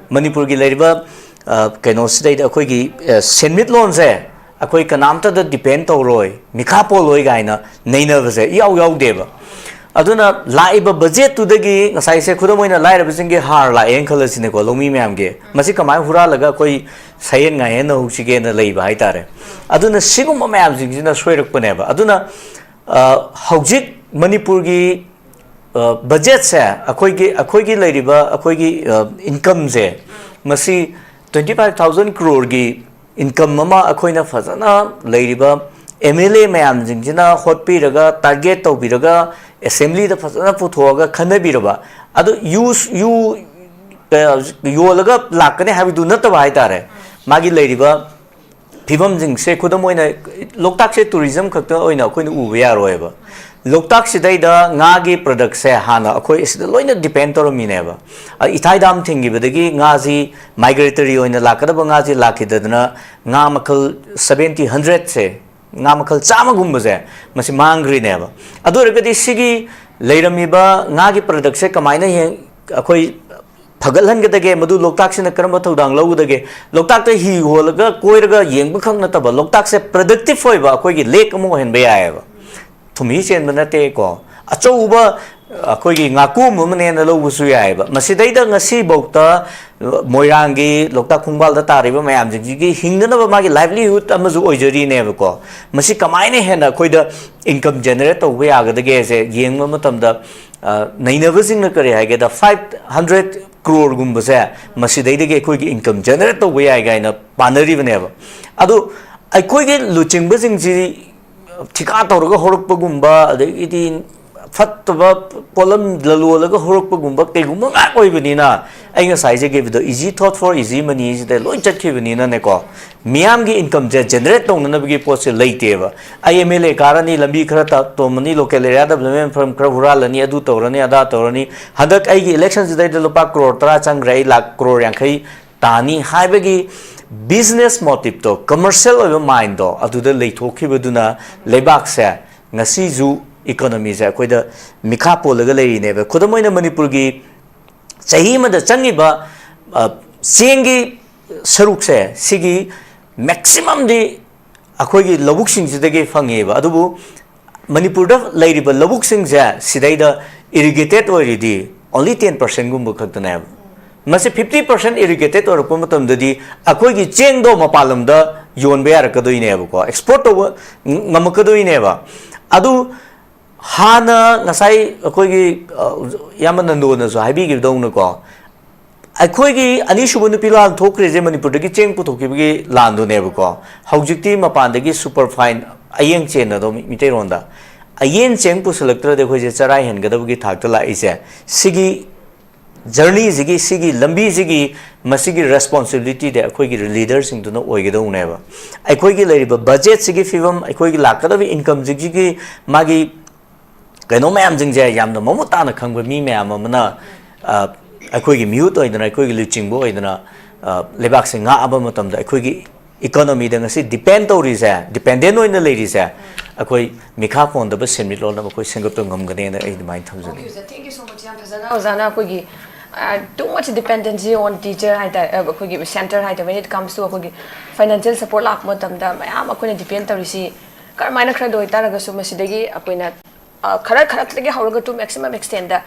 ꯃꯅꯤꯄꯨꯔꯒꯤ ꯂꯩꯔꯤꯕ, ꯑ, ꯀꯩꯅꯣꯁꯤꯗꯩꯗ ꯑꯩꯈꯣꯏꯒꯤ, ꯑ, ꯁꯦꯟꯃꯤꯠꯂꯣꯟꯁꯦ ꯑꯩꯈꯣꯏ ꯀꯅꯥꯝꯇꯗ ꯗꯤꯄꯦꯟ ꯇꯧꯔꯣꯏ, ꯃꯤꯈꯥ ꯄꯣꯜꯂꯣꯏ ꯀꯥꯏꯅ ꯅꯩꯅꯕꯁꯦ ꯏꯌꯥꯎ ꯌꯥꯎꯗꯦꯕ꯫ ꯑꯗꯨꯅ ꯂꯥꯛꯏꯕ ꯕꯖꯦꯠꯇꯨꯗꯒꯤ ꯉꯁꯥꯏꯁꯦ ꯈꯨꯗꯝ ꯑꯣꯏꯅ ꯂꯥꯏꯔꯕꯁꯤꯡꯒꯤ ꯍꯥꯔ ꯂꯥꯛꯑꯦꯅ ꯈꯜꯂꯁꯤꯅꯦꯀꯣ, ꯂꯧꯃꯤ ꯃꯌꯥꯝꯒꯤ꯫ ꯃꯁꯤ ꯀꯃꯥꯏꯅ ꯍꯨꯔꯥꯜꯂꯒ ꯑꯩꯈꯣꯏ ꯁꯥꯌꯦꯟ ꯉꯥꯌꯦꯟ ꯅꯍꯧꯁꯤꯒꯦꯅ ꯂꯩꯕ ꯍꯥꯏꯇꯥꯔꯦ꯫ ꯑꯗꯨꯅ ꯁꯤꯒꯨꯝꯕ ꯃꯌꯥꯝꯁꯤꯡꯁꯤꯅ ꯁꯣꯏꯔꯛꯄꯅꯦꯕ꯫ ꯑꯗꯨꯅ, ꯑ, ꯍꯧꯖꯤꯛ ꯃꯅꯤꯄꯨꯔꯒꯤ, ꯑ, ꯕꯖꯦꯠꯁꯦ ꯑꯩꯈꯣꯏꯒꯤ, ꯑꯩꯈꯣꯏꯒꯤ ꯂꯩꯔꯤꯕ ꯑꯩꯈꯣꯏꯒꯤ, ꯑ, ꯏꯟꯀꯝꯁꯦ ꯃꯁꯤ twenty five thousand crore ꯒꯤ ꯏꯟꯀꯝ ꯑꯃ ꯑꯩꯈꯣꯏꯅ ꯐꯖꯅ ꯂꯩꯔꯤꯕ ꯑꯦꯝ ꯑꯦꯜ ꯑꯦ ꯃꯌꯥꯝꯁꯤꯡꯁꯤꯅ ꯍꯣꯠꯄꯤꯔꯒ, ꯇꯥꯔꯒꯦꯠ ꯇꯧꯕꯤꯔꯒ, ꯑꯦꯁꯦꯝꯕ꯭ꯂꯤꯗ ꯐꯖꯅ ꯄꯨꯊꯣꯛꯑꯒ ꯈꯟꯅꯕꯤꯔꯕ, ꯑꯗꯨ ꯌꯨ, ꯌꯨ, ꯑ, ꯌꯣꯜꯂꯒ ꯂꯥꯛꯀꯅꯤ ꯍꯥꯏꯕꯗꯨ ꯅꯠꯇꯕ ꯍꯥꯏꯇꯥꯔꯦ꯫ ꯃꯥꯒꯤ ꯂꯩꯔꯤꯕ ꯐꯤꯕꯝꯁꯤꯡꯁꯦ, ꯈꯨꯗꯝ ꯑꯣꯏꯅ ꯂꯣꯛꯇꯥꯛꯁꯦ ꯇꯨꯔꯤꯖꯝ ꯈꯛꯇ ꯑꯣꯏꯅ ꯑꯩꯈꯣꯏꯅ ꯎꯕ ꯌꯥꯔꯣꯏꯕ꯫ ꯂꯣꯛꯇꯥꯛꯁꯤꯗꯩꯗ ꯉꯥꯒꯤ ꯄ꯭ꯔꯗꯛꯁꯦ ꯍꯥꯟꯅ ꯑꯩꯈꯣꯏ ꯑꯁꯤꯗ ꯂꯣꯏꯅ ꯗꯤꯄꯦꯟ ꯇꯧꯔꯝꯃꯤꯅꯦꯕ꯫ ꯑ, ꯏꯊꯥꯏ ꯗꯥꯝ ꯊꯤꯡꯈꯤꯕꯗꯒꯤ ꯉꯥꯁꯤ ꯃꯥꯏꯒ꯭ꯔꯦꯇꯔꯤ ꯑꯣꯏꯅ ꯂꯥꯛꯀꯗꯕ ꯉꯥꯁꯤ ꯂꯥꯛꯈꯤꯗꯗꯅ ꯉꯥ ꯃꯈꯜ seventy, hundred ꯁꯦ, ꯉꯥ ꯃꯈꯜ ꯆꯥꯝꯃꯒꯨꯝꯕꯁꯦ ꯃꯁꯤ ꯃꯥꯡꯈ꯭ꯔꯤꯅꯦꯕ꯫ ꯑꯗꯨ ꯑꯣꯏꯔꯒꯗꯤ ꯁꯤꯒꯤ ꯂꯩꯔꯝꯃꯤꯕ ꯉꯥꯒꯤ ꯄ꯭ꯔꯗꯛꯁꯦ ꯀꯃꯥꯏꯅ ꯍꯦ-, ꯑꯩꯈꯣꯏ ꯐꯒꯠꯍꯟꯒꯗꯒꯦ, ꯃꯗꯨ ꯂꯣꯛꯇꯥꯛꯁꯤꯅ ꯀꯔꯝꯕ ꯊꯧꯗꯥꯡ ꯂꯧꯒꯗꯒꯦ? ꯂꯣꯛꯇꯥꯛꯇ ꯍꯤ ꯍꯣꯜꯂꯒ ꯀꯣꯏꯔꯒ ꯌꯦꯡꯕꯈꯛ ꯅꯠꯇꯕ, ꯂꯣꯛꯇꯥꯛꯁꯦ ꯄ꯭ꯔꯗꯛꯇꯤꯞ ꯑꯣꯏꯕ ꯑꯩꯈꯣꯏꯒꯤ ꯂꯦꯛ ꯑꯃ ꯑꯣꯏꯍꯟꯕ ꯌꯥꯏꯑꯕ꯫ ꯊꯨꯝꯍꯤ ꯆꯦꯟꯕ ꯅꯠꯇꯦꯀꯣ, ꯑꯆꯧꯕ ꯑꯩꯈꯣꯏꯒꯤ ꯉꯥꯀꯣꯝ ꯑꯃꯅꯦꯅ ꯂꯧꯕꯁꯨ ꯌꯥꯏꯑꯕ꯫ ꯃꯁꯤꯗꯩꯗ ꯉꯁꯤꯐꯥꯎꯗ ꯃꯣꯏꯔꯥꯡꯒꯤ ꯂꯣꯛꯇꯥꯛ ꯈꯣꯡꯕꯥꯜꯗ ꯇꯥꯔꯤꯕ ꯃꯌꯥꯝꯁꯤꯡꯁꯤꯒꯤ ꯍꯤꯡꯅꯅꯕ ꯃꯥꯒꯤ ꯂꯥꯏꯚꯂꯤꯍꯨꯗ ꯑꯃꯁꯨ ꯑꯣꯏꯖꯔꯤꯅꯦꯕꯀꯣ꯫ ꯃꯁꯤ ꯀꯃꯥꯏꯅ ꯍꯦꯟꯅ ꯑꯩꯈꯣꯏꯗ ꯏꯟꯀꯝ ꯖꯦꯅꯦꯔꯦꯠ ꯇꯧꯕ ꯌꯥꯒꯗꯒꯦꯁꯦ ꯌꯦꯡꯕ ꯃꯇꯝꯗ, ꯑ, ꯅꯩꯅꯕꯁꯤꯡꯅ ꯀꯔꯤ ꯍꯥꯏꯒꯦꯗ, five hundred ꯀ꯭ꯔꯣꯔꯒꯨꯝꯕꯁꯦ ꯃꯁꯤꯗꯩꯗꯒꯤ ꯑꯩꯈꯣꯏꯒꯤ ꯏꯟꯀꯝ ꯖꯦꯅꯦꯔꯦꯠ ꯇꯧꯕ ꯌꯥꯏ ꯀꯥꯏꯅ ꯄꯥꯅꯔꯤꯕꯅꯦꯕ꯫ ꯑꯗꯨ ꯑꯩꯈꯣꯏꯒꯤ ꯂꯨꯆꯤꯡꯕꯁꯤꯡꯁꯤ ꯊꯤꯀꯥ ꯇꯧꯔꯒ ꯍꯧꯔꯛꯄꯒꯨꯝꯕ, ꯑꯗꯒꯤꯗꯤ ꯐꯠꯇꯕ ꯄꯣꯠꯂꯝ ꯂꯂꯣꯜꯂꯒ ꯍꯧꯔꯛꯄꯒꯨꯝꯕ ꯀꯩꯒꯨꯝꯕ ꯉꯥꯛ ꯑꯣꯏꯕꯅꯤꯅ, ꯑꯩ ꯉꯁꯥꯏ ꯍꯥꯏꯖꯈꯤꯕꯗꯣ, easy thought for easy money ꯁꯤꯗ ꯂꯣꯏ ꯆꯠꯈꯤꯕꯅꯤꯅꯅꯦꯀꯣ, ꯃꯤꯌꯥꯝꯒꯤ ꯏꯟꯀꯝꯁꯦ ꯖꯦꯅꯦꯔꯦꯠ ꯇꯧꯅꯅꯕꯒꯤ ꯄꯣꯠꯁꯦ ꯂꯩꯇꯦꯕ꯫ ꯑꯩ ꯑꯦꯝ ꯑꯦꯜ ꯑꯦ ꯀꯥꯔꯅꯤ, ꯂꯝꯕꯤ ꯈꯔ ꯇ-, ꯇꯣꯝꯃꯅꯤ, ꯂꯣꯀꯦꯜ ꯑꯦꯔꯤꯌꯥ ꯗꯦꯕꯂꯞꯃꯦꯟ ꯐꯟ ꯈꯔ ꯍꯨꯔꯥꯜꯂꯅꯤ, ꯑꯗꯨ ꯇꯧꯔꯅꯤ, ꯑꯗꯥ ꯇꯧꯔꯅꯤ, ꯍꯟꯗꯛ ꯑꯩꯒꯤ ꯏꯂꯦꯛꯁꯟꯁꯤꯗꯩꯗ ꯂꯨꯄꯥ ꯀ꯭ꯔꯣꯔ ꯇꯔꯥ ꯆꯪꯈ꯭ꯔꯦ, ꯑꯩ ꯂꯥꯛ ꯀ꯭ꯔꯣꯔ ꯌꯥꯡꯈꯩ ꯇꯥꯅꯤ ꯍꯥꯏꯕꯒꯤ ꯕꯤꯖꯤꯅꯦꯁ ꯃꯣꯇꯤꯞꯇꯣ, ꯀꯃꯔꯁꯤꯌꯦꯜ ꯑꯣꯏꯕ ꯃꯥꯏꯟꯗꯣ ꯑꯗꯨꯗ ꯂꯩꯊꯣꯛꯈꯤꯕꯗꯨꯅ ꯂꯩꯕꯥꯛꯁꯦ ꯉꯁꯤꯁꯨ ꯏꯀꯣꯅꯣꯃꯤꯁꯦ ꯑꯩꯈꯣꯏꯗ ꯃꯤꯈꯥ ꯄꯣꯜꯂꯒ ꯂꯩꯔꯤꯅꯦꯕ꯫ ꯈꯨꯗꯝ ꯑꯣꯏꯅ ꯃꯅꯤꯄꯨꯔꯒꯤ ꯆꯍꯤ ꯑꯃꯗ ꯆꯪꯉꯤꯕ, ꯑ, ꯆꯦꯡꯒꯤ ꯁꯔꯨꯛꯁꯦ, ꯁꯤꯒꯤ ꯃꯦꯛꯁꯤꯃꯝꯗꯤ ꯑꯩꯈꯣꯏꯒꯤ ꯂꯧꯕꯨꯛꯁꯤꯡꯁꯤꯗꯒꯤ ꯐꯪꯉꯦꯕ꯫ ꯑꯗꯨꯕꯨ ꯃꯅꯤꯄꯨꯔꯗ ꯂꯩꯔꯤꯕ ꯂꯧꯕꯨꯛꯁꯤꯡꯁꯦ ꯁꯤꯗꯩꯗ ꯏꯔꯤꯒꯦꯇꯦꯠ ꯑꯣꯏꯔꯤꯗꯤ only ten percent ꯒꯨꯝꯕ ꯈꯛꯇꯅꯦꯕ꯫ ꯃꯁꯤ fifty percent ꯏꯔꯤꯒꯦꯇꯦꯠ ꯑꯣꯏꯔꯛꯄ ꯃꯇꯝꯗꯗꯤ ꯑꯩꯈꯣꯏꯒꯤ ꯆꯦꯡꯗꯣ ꯃꯄꯥꯟ ꯂꯝꯗ ꯌꯣꯟꯕ ꯌꯥꯔꯛꯀꯗꯣꯏꯅꯦꯕꯀꯣ, ꯑꯦꯛꯁꯄꯣꯔꯠ ꯇꯧꯕ ꯉꯝꯃꯛꯀꯗꯣꯏꯅꯦꯕ꯫ ꯑꯗꯨ ꯍꯥꯟꯅ ꯉꯁꯥꯏ ꯑꯩꯈꯣꯏꯒꯤ, ꯑ, ꯏꯌꯥꯝꯕ ꯅꯟꯗꯣꯅꯁꯨ ꯍꯥꯏꯕꯤꯈꯤꯕꯗꯧꯅꯀꯣ, ꯑꯩꯈꯣꯏꯒꯤ ꯑꯅꯤꯁꯨꯕ ꯅꯨꯄꯤ ꯂꯥꯟ ꯊꯣꯛꯈ꯭ꯔꯤꯁꯦ ꯃꯅꯤꯄꯨꯔꯗꯒꯤ ꯆꯦꯡ ꯄꯨꯊꯣꯛꯈꯤꯕꯒꯤ ꯂꯥꯟꯗꯨꯅꯦꯕꯀꯣ꯫ ꯍꯧꯖꯤꯛꯇꯤ ꯃꯄꯥꯟꯗꯒꯤ ꯁꯨꯄꯔ ꯐꯥꯏꯟ, ꯑꯌꯦꯡ ꯆꯦꯟ ꯑꯗꯣ ꯃꯤ-, ꯃꯤꯇꯩꯔꯣꯟꯗ, ꯑꯌꯦꯡ ꯆꯦꯡ ꯄꯨꯁꯤꯜꯂꯛꯇ꯭ꯔꯗꯤ ꯑꯩꯈꯣꯏꯁꯦ ꯆꯔꯥ ꯍꯦꯟꯒꯗꯕꯒꯤ ꯊꯥꯛꯇ ꯂꯥꯛꯏꯁꯦ꯫ ꯁꯤꯒꯤ ꯖꯔꯅꯤꯁꯤꯒꯤ, ꯁꯤꯒꯤ ꯂꯝꯕꯤꯁꯤꯒꯤ, ꯃꯁꯤꯒꯤ ꯔꯦꯁꯄꯣꯟꯁꯤꯕꯤꯂꯤꯇꯤꯗꯤ ꯑꯩꯈꯣꯏꯒꯤ ꯂꯤꯗꯔꯁꯤꯡꯗꯨꯅ ꯑꯣꯏꯒꯗꯧꯅꯦꯕ꯫ ꯑꯩꯈꯣꯏꯒꯤ ꯂꯩꯔꯤꯕ ꯕꯖꯦꯠꯁꯤꯒꯤ ꯐꯤꯕꯝ, ꯑꯩꯈꯣꯏꯒꯤ ꯂꯥꯛꯀꯗꯕ ꯏꯟꯀꯝꯁꯤꯒꯤ ꯃꯥꯒꯤ ꯀꯩꯅꯣ ꯃꯌꯥꯝꯁꯤꯡꯁꯦ ꯌꯥꯝꯅ ꯃꯃꯨꯠ ꯇꯥꯅ ꯈꯪꯕ ꯃꯤ ꯃꯌꯥꯝ ꯑꯃꯅ, ꯑ, ꯑꯩꯈꯣꯏꯒꯤ ꯃꯤꯍꯨꯠ ꯑꯣꯏꯗꯅ, ꯑꯩꯈꯣꯏꯒꯤ ꯂꯨꯆꯤꯡꯕ ꯑꯣꯏꯗꯅ, ꯑ, ꯂꯩꯕꯥꯛꯁꯦ ꯉꯥꯛꯑꯕ ꯃꯇꯝꯗ, ꯑꯩꯈꯣꯏꯒꯤ ꯏꯀꯣꯅꯣꯃꯤꯗ ꯉꯁꯤ ꯗꯤꯄꯦꯟ ꯇꯧꯔꯤꯁꯦ, ꯗꯤꯄꯦꯟꯗꯦꯟ ꯑꯣꯏꯅ ꯂꯩꯔꯤꯁꯦ, ꯑꯩꯈꯣꯏ ꯃꯤꯈꯥ ꯄꯣꯟꯗꯕ ꯁꯦꯟꯃꯤꯠꯂꯣꯟ ꯑꯃ ꯑꯩꯈꯣꯏ ꯁꯦꯝꯒꯠꯄ ꯉꯝꯒꯅꯦꯅ ꯑꯩ ꯑꯗꯨꯃꯥꯏꯅ ꯊꯝꯖꯅꯤꯡꯉꯤ꯫ Okay, sir. Thank you so much. ꯌꯥꯝ ꯐꯖꯅ ꯑꯣꯖꯥꯅ ꯑꯩꯈꯣꯏꯒꯤ, uh, too much dependency on teacher ꯍꯥꯏꯇꯥꯔꯦ, ꯑ, ꯑꯩꯈꯣꯏꯒꯤ ꯁꯦꯟꯇꯔ ꯍꯥꯏꯇꯥꯔꯦ, when it comes to ꯑꯩꯈꯣꯏꯒꯤ ꯐꯥꯏꯅꯥꯟꯁꯤꯌꯦꯜ ꯁꯄꯣꯔꯠ ꯂꯥꯛꯄ ꯃꯇꯝꯗ ꯃꯌꯥꯝ ꯑꯩꯈꯣꯏꯅ ꯗꯤꯄꯦꯟ ꯇꯧꯔꯤꯁꯤ ꯀꯔꯝꯍꯥꯏꯅ ꯈꯔꯗ ꯑꯣꯏꯇꯥꯔꯒꯁꯨ ꯃꯁꯤꯗꯒꯤ ꯑꯩꯈꯣꯏꯅ, ꯑ, ꯈꯔ ꯈꯔꯛꯇꯒꯤ ꯍꯧꯔꯒ to maximum extent ꯗ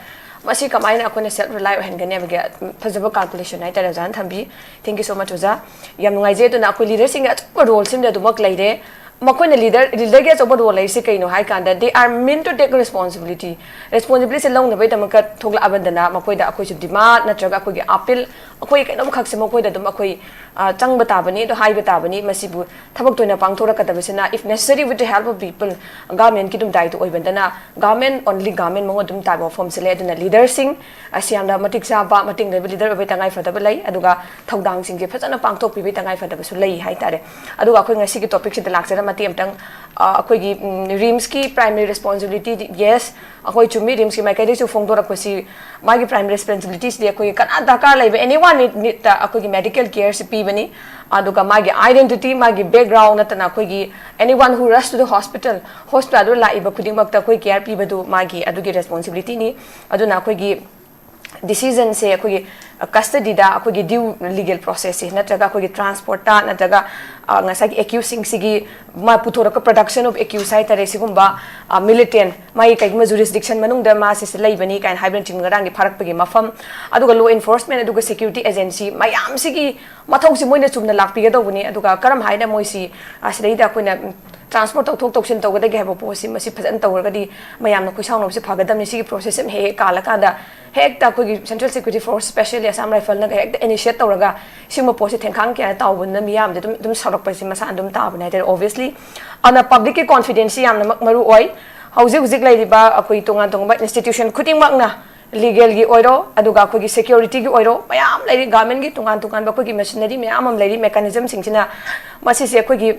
ꯃꯁꯤ ꯀꯃꯥꯏꯅ ꯑꯩꯈꯣꯏꯅ ꯁꯦꯜꯐ ꯔꯤꯂꯥꯏ ꯑꯣꯏꯍꯟꯒꯅꯤ ꯍꯥꯏꯕꯒꯤ ꯐꯖꯕ ꯀꯥꯜꯀꯨꯂꯦꯁꯟ ꯍꯥꯏꯇꯥꯔꯦ ꯑꯣꯖꯥꯅ ꯊꯝꯕꯤ꯫ Thank you so much ꯑꯣꯖꯥ꯫ ꯌꯥꯝ ꯅꯨꯡꯉꯥꯏꯖꯩ꯫ ꯑꯗꯨꯅ ꯑꯩꯈꯣꯏ ꯂꯤꯗꯔꯁꯤꯡꯒꯤ ꯑꯆꯧꯕ ꯔꯣꯜꯁꯤꯃꯗꯤ ꯑꯗꯨꯃꯛ ꯂꯩꯔꯦ꯫ ꯃꯈꯣꯏꯅ ꯂꯤꯗꯔ ꯂꯤꯗꯔꯒꯤ ꯑꯆꯧꯕ ꯔꯣꯜ ꯂꯩꯔꯤꯁꯦ ꯀꯩꯅꯣ ꯍꯥꯏ ꯀꯥꯟꯗ, they are meant to take responsibility. ꯔꯦꯁꯄꯣꯟꯁꯤꯕꯤꯂꯤꯇꯤꯁꯦ ꯂꯧꯅꯕꯒꯤꯗꯃꯛꯇ ꯊꯣꯛꯂꯛꯑꯕꯗꯅ ꯃꯈꯣꯏꯗ ꯑꯩꯈꯣꯏꯁꯨ ꯗꯤꯃꯥꯟ ꯅꯠꯇ꯭ꯔꯒ ꯑꯩꯈꯣꯏꯒꯤ ꯑꯄꯤꯜ, ꯑꯩꯈꯣꯏ ꯀꯩꯅꯣꯝꯈꯛꯁꯦ ꯃꯈꯣꯏꯗ ꯑꯗꯨꯝ ꯑꯩꯈꯣꯏ ꯑ, ꯆꯪꯕ ꯇꯥꯕꯅꯤ, ꯑꯗꯣ ꯍꯥꯏꯕ ꯇꯥꯕꯅꯤ꯫ ꯃꯁꯤꯕꯨ ꯊꯕꯛ ꯊꯣꯏꯅ ꯄꯥꯡꯊꯣꯛꯂꯛꯀꯗꯕꯁꯤꯅ, if necessary with the help of people, ꯒꯚꯔꯟꯃꯦꯟꯠꯀꯤ ꯑꯗꯨꯝ ꯗꯥꯏꯇ ꯑꯣꯏꯕꯗꯅ, ꯒꯚꯔꯟꯃꯦꯟꯠ, ꯑꯣꯟꯂꯤ ꯒꯚꯔꯟꯃꯦꯟꯠ ꯃꯉꯣꯟꯗ ꯑꯗꯨꯝ ꯇꯥꯕ ꯃꯐꯝꯁꯦ ꯂꯩ꯫ ꯑꯗꯨꯅ ꯂꯤꯗꯔꯁꯤꯡ ꯑꯁꯤ ꯌꯥꯝꯅ ꯃꯇꯤꯛ ꯆꯥꯕ, ꯃꯇꯤꯡ ꯂꯩꯕ ꯂꯤꯗꯔ ꯑꯣꯏꯕꯒꯤ ꯇꯉꯥꯏꯐꯗꯕ ꯂꯩ, ꯑꯗꯨꯒ ꯊꯧꯗꯥꯡꯁꯤꯡꯁꯦ ꯐꯖꯅ ꯄꯥꯡꯊꯣꯛꯄꯤꯕꯒꯤ ꯇꯉꯥꯏꯐꯗꯕꯁꯨ ꯂꯩ ꯍꯥꯏꯇꯥꯔꯦ꯫ ꯑꯗꯨꯒ ꯑꯩꯈꯣꯏ ꯉꯁꯤꯒꯤ ꯇꯣꯄꯤꯛꯁꯤꯗ ꯂꯥꯛꯆꯔ ꯃꯇꯦꯛ ꯑꯃꯇꯪ, ꯑ, ꯑꯩꯈꯣꯏꯒꯤ, ꯎꯝ, ꯔꯤꯝꯁꯀꯤ ꯄ꯭ꯔꯥꯏꯃꯔꯤ ꯔꯦꯁꯄꯣꯟꯁꯤꯕꯤꯂꯤꯇꯤꯗꯤ, ꯌꯦꯁ, ꯑꯩꯈꯣꯏ ꯆꯨꯝꯃꯤ, ꯔꯤꯝꯁꯀꯤ ꯃꯥꯏꯀꯩꯗꯒꯤꯁꯨ ꯐꯣꯡꯗꯣꯔꯛꯄꯁꯤ, ꯃꯥꯒꯤ ꯄ꯭ꯔꯥꯏꯃꯔꯤ ꯔꯦꯁꯄꯣꯟꯁꯤꯕꯤꯂꯤꯇꯤꯁꯤꯗꯤ ꯑꯩꯈꯣꯏꯒꯤ ꯀꯅꯥ ꯗꯔꯀꯥꯔ ꯂꯩꯕ, ꯑꯦꯅꯤ ꯋꯥꯟ ꯅꯤꯠꯇ ꯑꯩꯈꯣꯏꯒꯤ ꯃꯦꯗꯤꯀꯦꯜ ꯀꯦꯌꯔꯁꯤ ꯄꯤꯕꯅꯤ꯫ ꯑꯗꯨꯒ ꯃꯥꯒꯤ ꯑꯥꯏꯗꯦꯟꯇꯤꯇꯤ, ꯃꯥꯒꯤ ꯕꯦꯛꯒ꯭ꯔꯥꯎꯟ ꯅꯠꯇꯅ ꯑꯩꯈꯣꯏꯒꯤ ꯑꯦꯅꯤ ꯋꯥꯟ ꯍꯨ ꯔꯁ ꯇꯨ ꯗ ꯍꯣꯁꯄꯤꯇꯥꯜ, ꯍꯣꯁꯄꯤꯇꯥꯜꯗ ꯂꯥꯛꯏꯕ ꯈꯨꯗꯤꯡꯃꯛꯇ ꯑꯩꯈꯣꯏ ꯀꯦꯌꯔ ꯄꯤꯕꯗꯨ ꯃꯥꯒꯤ ꯑꯗꯨꯒꯤ ꯔꯦꯁꯄꯣꯟꯁꯤꯕꯤꯂꯤꯇꯤꯅꯤ꯫ ꯑꯗꯨꯅ ꯑꯩꯈꯣꯏꯒꯤ ꯗꯤꯁꯤꯖꯟꯁꯦ ꯑꯩꯈꯣꯏꯒꯤ ꯀꯁꯇꯗꯤꯗ ꯑꯩꯈꯣꯏꯒꯤ ꯗ꯭ꯌꯨ ꯂꯤꯒꯦꯜ ꯄ꯭ꯔꯣꯁꯦꯁꯁꯦ ꯅꯠꯇ꯭ꯔꯒ ꯑꯩꯈꯣꯏꯒꯤ ꯇ꯭ꯔꯥꯟꯁꯄꯣꯔꯠꯇ ꯅꯠꯇ꯭ꯔꯒ, ꯑ, ꯉꯁꯥꯏꯒꯤ ꯑꯦꯀ꯭ꯌꯨꯁꯁꯤꯡꯁꯤꯒꯤ ꯃꯥ ꯄꯨꯊꯣꯔꯛꯄ production of accused ꯍꯥꯏꯇꯥꯔꯦ, ꯁꯤꯒꯨꯝꯕ, ꯑ, ꯃꯤꯂꯤꯇꯦꯟ ꯃꯥꯒꯤ ꯀꯩꯒꯨꯝꯕ ꯖꯨꯔꯤꯁꯗꯤꯛꯁꯟ ꯃꯅꯨꯡꯗ ꯃꯥꯁꯤ ꯁꯤ ꯂꯩꯕꯅꯤ ꯀꯥꯏꯅ ꯍꯥꯏꯕꯅꯆꯤꯡꯕ ꯉꯔꯥꯡꯒꯤ ꯐꯥꯔꯛꯄꯒꯤ ꯃꯐꯝ, ꯑꯗꯨꯒ ꯂꯣ ꯑꯦꯟꯐꯣꯔꯁꯃꯦꯟ ꯑꯗꯨꯒ ꯁꯦꯀ꯭ꯌꯨꯔꯤꯇꯤ ꯑꯦꯖꯦꯟꯁꯤ ꯃꯌꯥꯝꯁꯤꯒꯤ ꯃꯊꯧꯁꯤ ꯃꯣꯏꯅ ꯆꯨꯝꯅ ꯂꯥꯛꯄꯤꯒꯗꯧꯕꯅꯤ꯫ ꯑꯗꯨꯒ ꯀꯔꯝ ꯍꯥꯏꯅ ꯃꯣꯏꯁꯤ, ꯑ, ꯁꯤꯗꯩꯗ ꯑꯩꯈꯣꯏꯅ, ꯎꯝ, ꯇ꯭ꯔꯥꯟꯁꯄꯣꯔꯠ ꯇꯧꯊꯣꯛ ꯇꯧꯁꯤꯟ ꯇꯧꯒꯗꯒꯦ ꯍꯥꯏꯕ ꯄꯣꯠꯁꯤ ꯃꯁꯤ ꯐꯖꯅ ꯇꯧꯔꯒꯗꯤ ꯃꯌꯥꯝꯅ ꯈꯣꯏꯁꯥꯎꯅꯕꯁꯤ ꯐꯒꯗꯕꯅꯤ꯫ ꯁꯤꯒꯤ ꯄ꯭ꯔꯣꯁꯦꯁꯁꯤ ꯑꯃ ꯍꯦꯛ ꯍꯦꯛ ꯀꯥꯜꯂꯀꯥꯟꯗ ꯍꯦꯛꯇ ꯑꯩꯈꯣꯏꯒꯤ Central Security Force, specially Assam Rifleꯅꯒ ꯍꯦꯛꯇ ꯏꯅꯤꯁꯤꯌꯦꯠ ꯇꯧꯔꯒ ꯁꯤꯒꯨꯝꯕ ꯄꯣꯠꯁꯤ ꯊꯦꯡꯈꯥꯡ ꯀꯌꯥ ꯇꯥꯎꯕꯅꯤꯅ ꯃꯤꯌꯥꯝꯗꯤ ꯑꯗꯨꯝ, ꯑꯗꯨꯝ ꯁꯥꯎꯔꯛꯄꯁꯤ ꯃꯁꯥ ꯑꯗꯨꯝ ꯇꯥꯕꯅꯦ ꯍꯥꯏꯇꯥꯔꯦ꯫ Obviously, ꯑꯗꯨꯅ ꯄꯕ꯭ꯂꯤꯛꯀꯤ ꯀꯣꯟꯐꯤꯗꯦꯟꯁꯁꯤ ꯌꯥꯝꯅꯃꯛ ꯃꯔꯨ ꯑꯣꯏ꯫ ꯍꯧꯖꯤꯛ ꯍꯧꯖꯤꯛ ꯂꯩꯔꯤꯕ ꯑꯩꯈꯣꯏ ꯇꯣꯉꯥꯟ ꯇꯣꯉꯥꯟꯕ ꯏꯟꯁꯇꯤꯇ꯭ꯌꯨꯁꯟ ꯈꯨꯗꯤꯡꯃꯛꯅ, ꯂꯤꯒꯦꯜꯒꯤ ꯑꯣꯏꯔꯣ, ꯑꯗꯨꯒ ꯑꯩꯈꯣꯏꯒꯤ ꯁꯦꯀ꯭ꯌꯨꯔꯤꯇꯤꯒꯤ ꯑꯣꯏꯔꯣ, ꯃꯌꯥꯝ ꯂꯩꯔꯤ, ꯒꯚꯔꯟꯃꯦꯟꯠꯀꯤ ꯇꯣꯉꯥꯟ ꯇꯣꯉꯥꯟꯕ ꯑꯩꯈꯣꯏꯒꯤ ꯃꯦꯁꯤꯅꯔꯤ ꯃꯌꯥꯝ ꯑꯃ ꯂꯩꯔꯤ, ꯃꯦꯀꯥꯅꯤꯖꯝꯁꯤꯡꯁꯤꯅ ꯃꯁꯤꯁꯦ ꯑꯩꯈꯣꯏꯒꯤ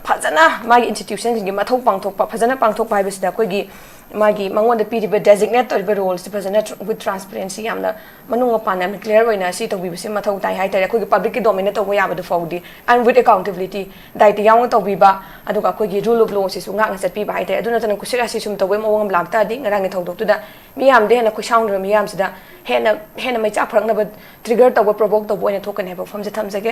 ꯐꯖꯅ ꯃꯥꯒꯤ ꯏꯟꯁꯇꯤꯇ꯭ꯌꯨꯁꯟꯁꯤꯡꯒꯤ ꯃꯊꯧ ꯄꯥꯡꯊꯣꯛꯄ, ꯐꯖꯅ ꯄꯥꯡꯊꯣꯛꯄ ꯍꯥꯏꯕꯁꯤꯗ ꯑꯩꯈꯣꯏꯒꯤ ꯃꯥꯒꯤ ꯃꯉꯣꯟꯗ ꯄꯤꯔꯤꯕ ꯗꯦꯖꯤꯒꯅꯦꯠ ꯇꯧꯔꯤꯕ ꯔꯣꯜꯁꯤ ꯐꯖꯅ ꯇ꯭ꯔ-, with transparency, ꯌꯥꯝꯅ ꯃꯅꯨꯡ ꯃꯄꯥꯟ ꯌꯥꯝꯅ ꯀ꯭ꯂꯤꯌꯥꯔ ꯑꯣꯏꯅ ꯁꯤ ꯇꯧꯕꯤꯕꯁꯤ ꯃꯊꯧ ꯇꯥꯏ ꯍꯥꯏꯇꯥꯔꯦ꯫ ꯑꯩꯈꯣꯏꯒꯤ ꯄꯕ꯭ꯂꯤꯛꯀꯤ ꯗꯣꯃꯦꯟꯗ ꯇꯧꯕ ꯌꯥꯕꯗꯨ ꯐꯥꯎꯗꯤ, and with accountability, ꯗꯥꯏꯇ ꯌꯥꯎꯅ ꯇꯧꯕꯤꯕ, ꯑꯗꯨꯒ ꯑꯩꯈꯣꯏꯒꯤ rule of lawꯁꯤꯁꯨ ꯉꯥꯛꯅ ꯆꯠꯄꯤꯕ ꯍꯥꯏꯇꯥꯔꯦ꯫ ꯑꯗꯨ ꯅꯠꯇꯅ ꯀꯨꯁꯤꯔꯥꯁꯤ ꯁꯨꯝ ꯇꯧꯕꯒꯤ ꯃꯑꯣꯡ ꯑꯃ ꯂꯥꯛꯇꯥꯔꯗꯤ, ꯉꯔꯥꯡꯒꯤ ꯊꯧꯗꯣꯛꯇꯨꯗ ꯃꯤꯌꯥꯝꯗ ꯍꯦꯟꯅ ꯈꯣꯏꯁꯥꯎꯅꯔꯕ ꯃꯤꯌꯥꯝꯁꯤꯗ ꯍꯦꯟꯅ, ꯍꯦꯟꯅ ꯃꯩꯆꯥꯛ ꯐꯔꯛꯅꯕ, ꯇ꯭ꯔꯤꯒꯔ ꯇꯧꯕ, ꯄ꯭ꯔꯣꯚꯣꯛ ꯇꯧꯕ ꯑꯣꯏꯅ ꯊꯣꯛꯀꯅꯤ ꯍꯥꯏꯕ ꯋꯥꯐꯝꯁꯦ ꯊꯝꯖꯒꯦ꯫